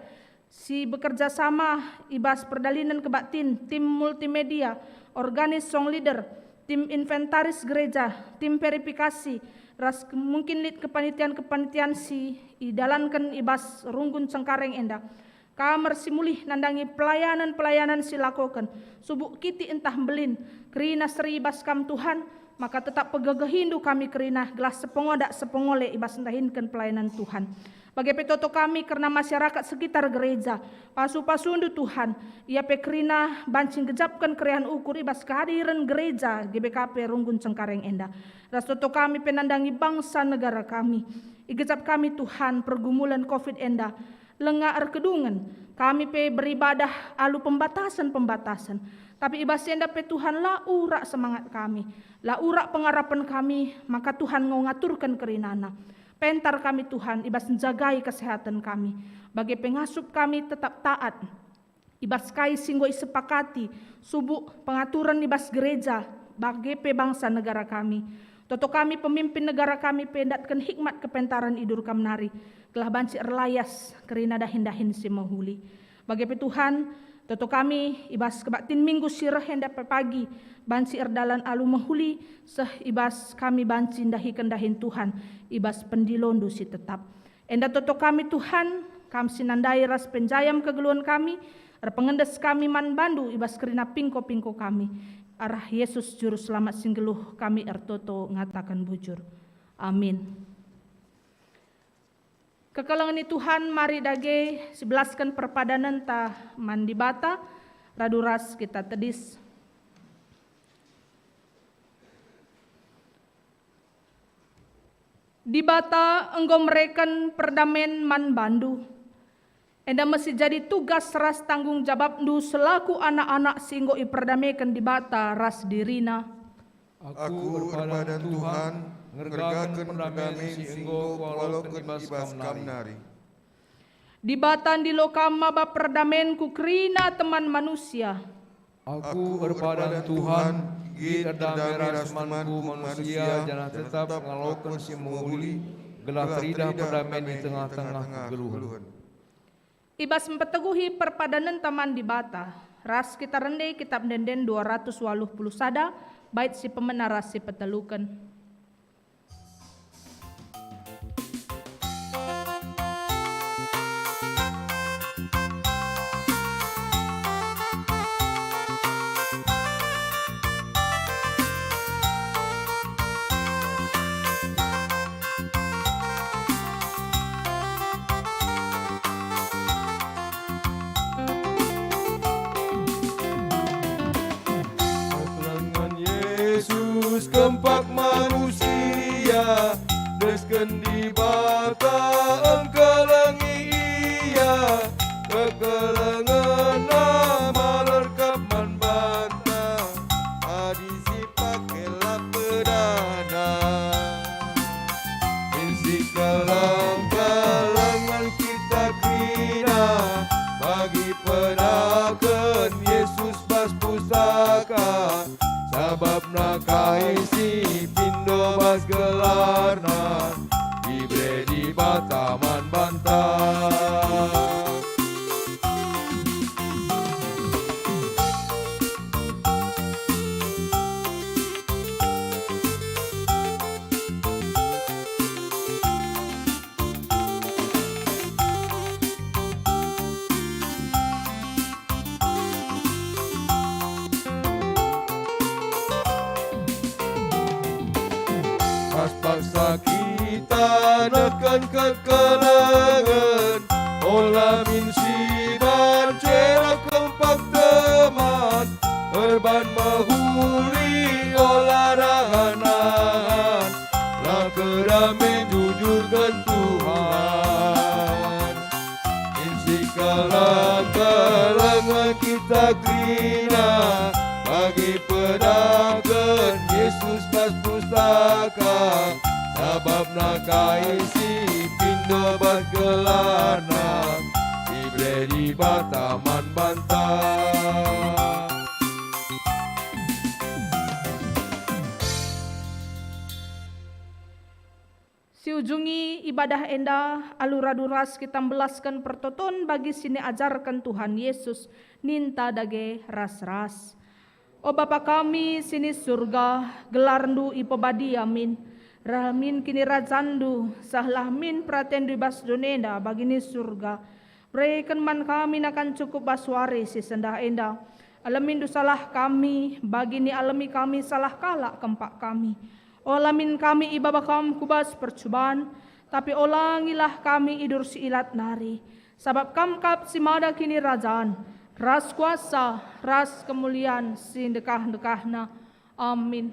si bekerja sama i bas perdalanen kebaktin, tim multimedia, organis song leader, tim inventaris gereja, tim verifikasi, ras ke-, mungkin lit kepanitian-kepanitian si idalanken i bas runggun Cengkareng enda. Kam me si mulih nandangi pelayanan-pelayanan si lakoken, subuk kitik ntah mbelin, kerina seri i bas Kam Tuhan, maka tetap pegegehindu kami kerina gelah sepengodak sepengole i bas ndahinken pelayanan Tuhan. Bage pe toto kami kerna masyarakat sekitar gereja, pasu-pasundu Tuhan, ia pe kerina banci nggejapken keriahen ukur i bas kehadiren gereja G B K P Runggun Cengkareng enda. Ras toto kami pe nandangi bangsa negara kami. Igejap kami Tuhan pergumulan covid enda. Langa erkedungen, kami pe beribadah alu pembatasen-pembatasen. Tapi i bas enda pe Tuhan la urak semangat kami, la urak pengarapen kami, maka Tuhan enggo ngaturken kerinana. Pentar kami Tuhan i bas njagai kesehatan kami, bage pe ngasup kami tetap taat i bas kai si enggo isepakati, subuk pengaturen i bas gereja, bage pe bangsa negara kami. Toto kami pemimpin negara kami pe ndatken hikmat kepentaren idur Kam nari, gelah banci erlayas kerina dahin-dahin si mehuli. Bage pe Tuhan, toto kami i bas kebaktin minggu si reh enda pe pagi banci erdalan alu mehuli, seh i bas kami banci ndahiken dahin Tuhan i bas pendilo-Ndu si tetap. Enda toto kami Tuhan, Kam si nandai ras penjayam kegeluhen kami, erpengendes kami man bandu i bas kerina pingko-pingko kami. Arah Yesus Juru Selamat si nggeluh kami ertoto ngataken bujur. Amin. Kekelengen ni Tuhan, mari dage sibelasken perpadanenta man Dibata, radu ras kita tedis. Dibata enggo mereken perdamen man bandu. Enda me si jadi tugas ras tanggung jabapndu selaku anak-anak si enggo iperdameken Dibata ras diriNa. Aku erpadan Tuhan, ngergaken perdamen si enggo kualoken i bas Kam nari. Dibata ndilo kam maba perdamenKu kerina teman manusia. Aku erpadan Tuhan, git erdame ras temanku manusia, janah tetap ngaloken si mehuli, gelah teridah perdamen i tengah-tengah kegeluhen. I bas mpeteguhi perpadanenta man Dibata, ras kita rende Kitab Ende-enden dua ratus waluh puluh sada, bait si pemena ras si peteluken. Kekelengen Yesus kempak manusia, desken Dibata engkelengi Ia, kekelengenNa malerkap man banta, adi sipake la pedana. Min sikeleng-kelengen kita kerina, bagi pedaken Yesus bas pustaka, sabap nakai si pindo bas gelarNa, ibere Dibata man banta. Pas paksa kita neken kekelengen, ola min siban cera kempak teman, erban mehuli ola rangan-rangan, la kedame jujurken Tuhan. Min sikeleng-kelengen kita kerina, bagi pedaken Yesus bas pustaka, sabap nakai si pindo bas gelarNa, ibere Dibata man banta. Siujungi ibadah enda, alu radu ras kita mbelasken pertoton bagi si niajarken Tuhan Yesus, ninta dage ras-ras. O Bapa kami si ni Surga, gelarNdu ipebadia min, reh min kinirajanNdu, sehlah min peratenNdu i bas doni enda bagi ni Surga. Bereken man kami nakan cukup bas wari si sendah enda. Alemindu salah kami, bagi nialemi kami salah kalak kempak kami. Ola min kami ibaba Kam ku bas percuban, tapi olangilah kami idur si ilat nari. Sabap Kam kap si mada kinirajan, ras kuasa, ras kemulian si ndekah-ndekahna. Amin.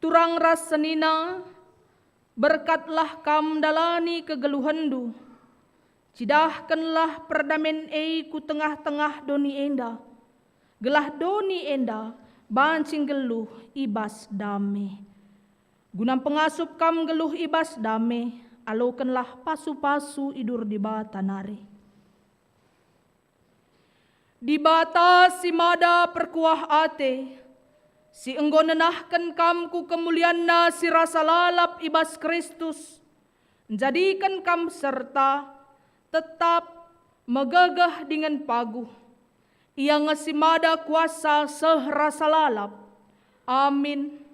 Turang ras senina, Berkatlah kam ndalani kegeluhenndu. Cidahkenlah perdamen e ku tengah-tengah doni enda, gelah doni enda banci nggeluh i bas dame. Guna pengasup kam nggeluh i bas dame, alokenlah pasu-pasu idur Dibata nari. Dibata si mada perkuah ate, si enggo nenahken kam ku kemulianNa si rasa lalap i bas Kristus, njadiken kam serta, tetap, megegeh dingen paguh. Ia nge si mada kuasa seh rasa lalap. Amin.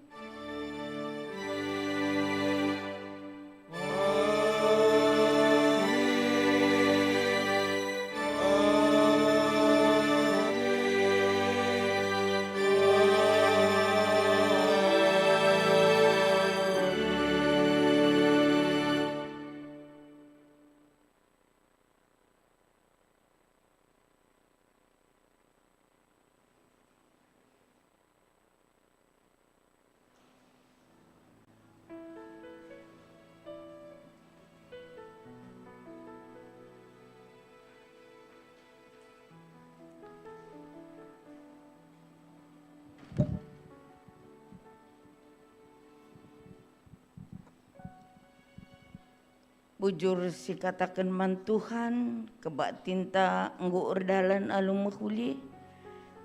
Bujur sikataken man Tuhan, kebaktinta enggo erdalan alu mehuli,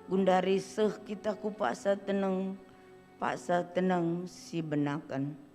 gundari seh kita ku paksa teneng, paksa teneng si benaken.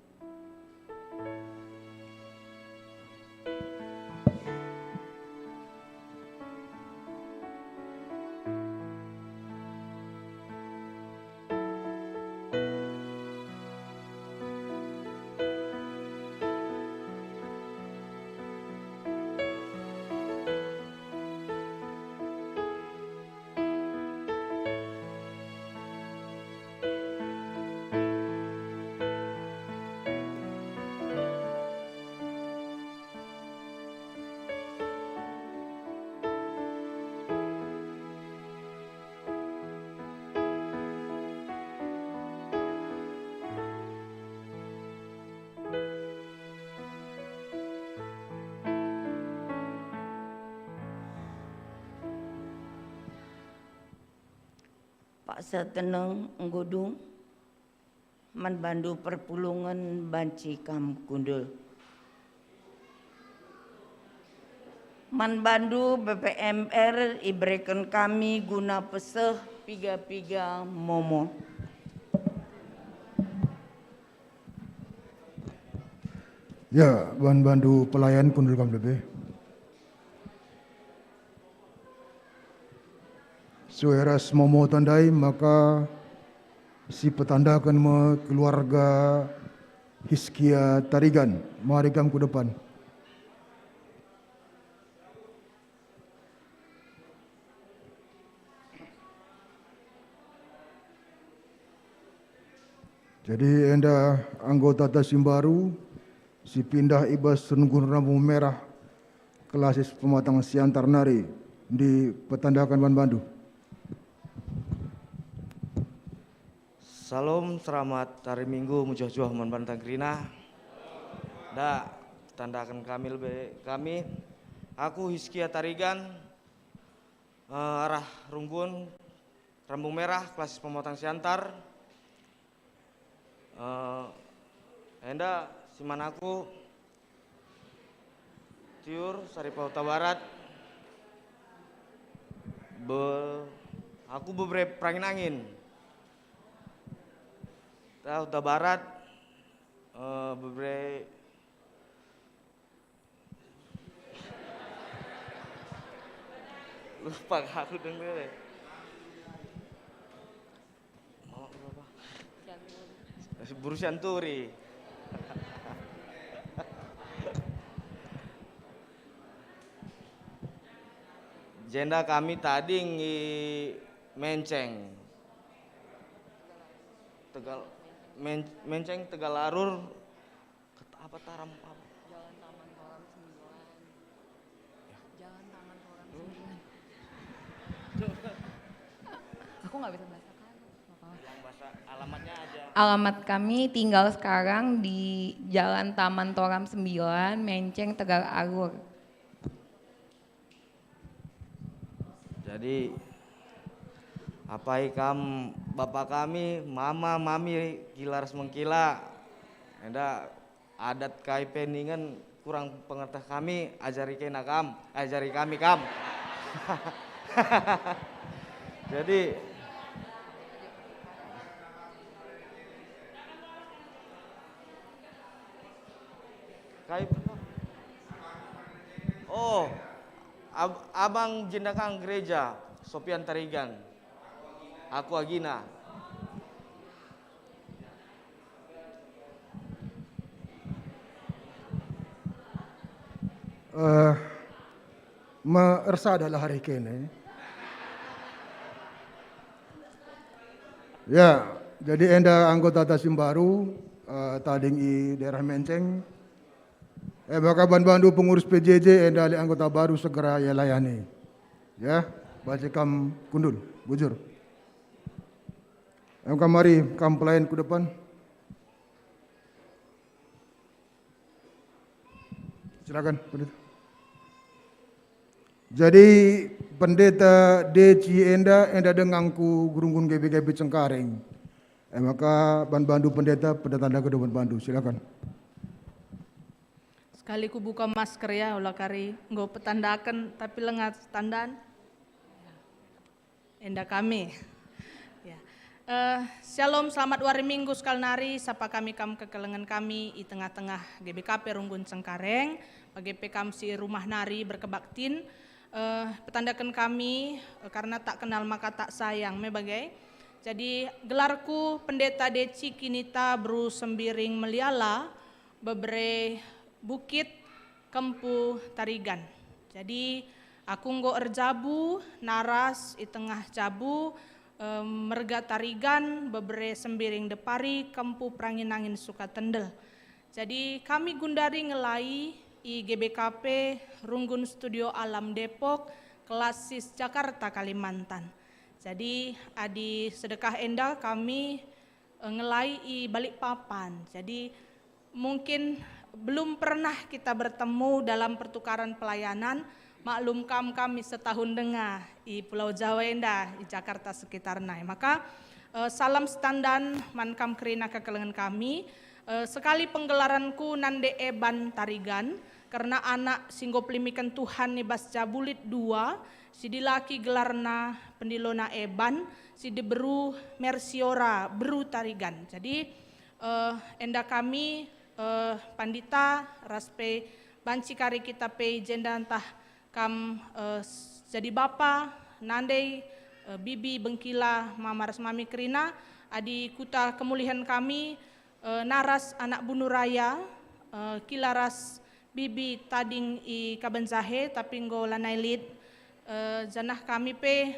Paksa teneng enggo dung, man bandu perpulungen banci kam kundul. Man bandu B P M R ibereken kami guna peseh piga-piga momo. Ya, man bandu pelayan kundul kam lebe. Sue ras momo tandai maka sipetandaken me keluarga Hiskia Tarigan. Mari kam ku depan. Jadi enda anggota ta si mbaru si pindah i bas runggun rambu merah Klasis Pematang Siantar nari dipetandaken man bandu. Salom, selamat hari Minggu, mejuah-juah man banta kerina. Da, tandaken kami lebe kami. Aku Hiskia Tarigan, eh, arah Runggun, Rambung Merah, Klasis Pematang Siantar. Eh, enda si man aku, Tiur, Saripa Huta Barat. Be-, aku bebere perangin-angin. Ta Huta Barat, eh, bebere. Lupa aku deng deh. Mau berapa? Buru Sianturi. Jenda kami tading i Menceng. Tegal, Men-, Menceng, Tegalarur, Ket-, apa taram apa? Jalan Taman Toram sembilan. Ya. Jalan Taman Toram sembilan. Aku nggak bisa bahasa Karo. Maaf. Alamat kami tinggal sekarang di Jalan Taman Toram sembilan, Menceng, Tegal Alur. Jadi, apai kam, bapa kami, mama, mami, kila ras mengkila, enda adat kai pe ningen kurang pengerteh kami, ajari kena kam, ajari kami kam. Jadi, kai, oh, ab-, abang jenda kang gereja, Sopian Tarigan. Aku agina. Eh, me-, ersadalah hari kene. Ya, jadi enda anggota ta si mbaru, eh, tading i daerah Menceng. Eh, maka bandu-bandu pengurus P J J enda lit anggota baru segera ia layani. Ya, banci kam kundul, bujur. Em, kam mari, kam pelayan ku depan. Silakan, Pendeta. Jadi, Pendeta Deci enda, enda dengangku gerunggun G B K P Cengkareng. E maka, bandu-bandu Pendeta, Pendeta nda kedo bandu, silakan. Sekali kubuka masker ya, ola kari enggo petandaken, tapi langa tandan. Enda kami. Ya. Eh, Shalom, selamat wari Minggu sekali nari, sapa kami kam kekelengen kami i tengah-tengah G B K P Runggun Cengkareng, bage pe kam si rumah nari berkebaktin, eh, petandaken kami, eh, karena tak kenal maka tak sayang, me bage. Jadi, gelarku Pendeta Deci Kinita Beru Sembiring Meliala, bebere Bukit Kempu Tarigan. Jadi, aku enggo erjabu, naras i tengah jabu, em, merga Tarigan, bebere Sembiring Depari, Kempu Perangin-angin Sukatendel. Jadi, kami gundari ngelai i G B K P Runggun Studio Alam Depok, kelas sis Jakarta, Kalimantan. Jadi, adi sedekah enda kami, eh, ngelai i Balikpapan. Jadi, mungkin belum pernah kita bertemu dalam pertukaran pelayanan. Maklum kam, kami setahun denga i Pulau Jawa enda, i Jakarta sekitarna. Maka, eh, salam setandan man kam kerina kekelengen kami. Eh, sekali penggelaranku nande Eban Tarigan, kerna anak si enggo pelimiken Tuhan i bas jabu lit dua, si dilaki gelarna pendilona Eban, si diberu Mersiora, beru Tarigan. Jadi, eh, enda kami, eh, pandita, ras pe banci kari kita pe i jenda ntah kam, eh, s-, jadi bapa, nande, eh, bibi, bengkila, mama ras mami kerina, adi kuta kemulihen kami, eh, naras anak bunu raya, eh, kila ras bibi tading i Kaben Jahe, tapi enggo lanai lit, eh, janah kami pe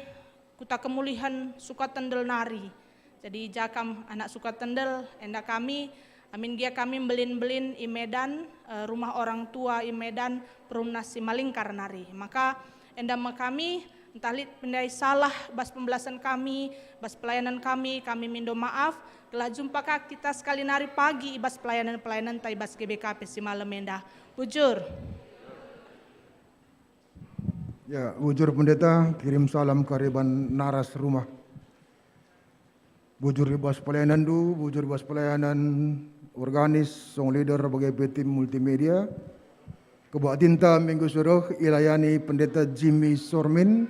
kuta kemulihen Sukatendel nari. Jadi, ja kam anak Sukatendel, enda kami, amin gia kami mbelin-mbelin i Medan, eh, rumah orang tua i Medan, Perumnas Simalingkar nari. Maka, enda me kami, ntah lit pe ndai salah bas pembelasen kami, bas pelayanan kami, kami mindo maaf, gelah jumpa ka kita sekali nari pagi i bas pelayanan-pelayananta i bas G B K P si malem enda. Bujur. Ya, bujur Pendeta, kirim salam kariban naras rumah. Bujur i bas pelayananndu, bujur i bas pelayanan organis, song leader, bage pe tim multimedia. Kebaktinta minggu si reh ilayani Pendeta Jimmy Sormin,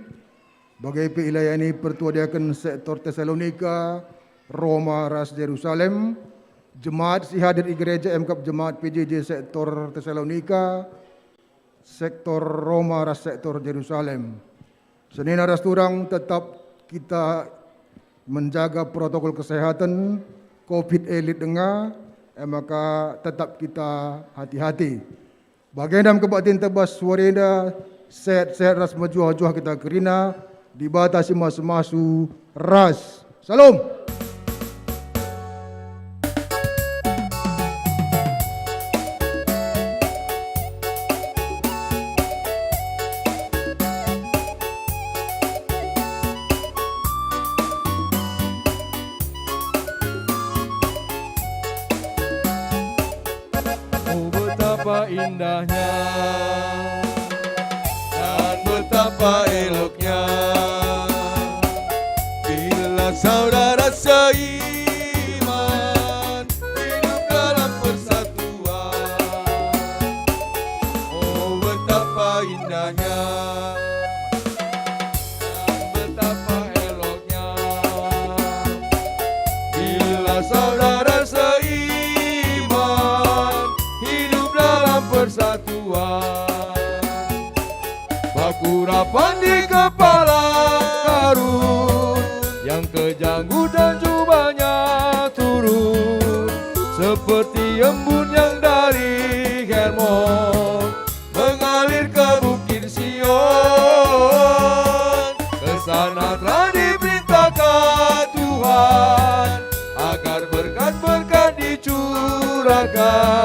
bage pe ilayani pertua diaken sektor Tesalonika, Roma ras Jerusalem, jemaat si hadir i gereja emkap jemaat P J J sektor Tesalonika, sektor Roma ras sektor Jerusalem. Senina ras turang, tetap kita menjaga protokol kesehatan, covid e lit denga, e maka tetap kita hati-hati. Bagenda me kebaktinta bas wari enda, sehat-sehat ras mejuah-juah kita kerina, Dibata si masu-masu ras. Shalom. Betapa indahnya dan betapa eloknya bila saudara seiman hidup dalam persatuan. Oh, betapa indahnya dan betapa eloknya bila saudara seiman hidup dalam persatuan. Bakura pandi kepala karung yang kejanggutan jubahnya turun seperti embun yang dari Hermon mengalir ke Bukit Sion. Ke sana telah diperintahkan Tuhan agar berkat-berkat dicurahkan.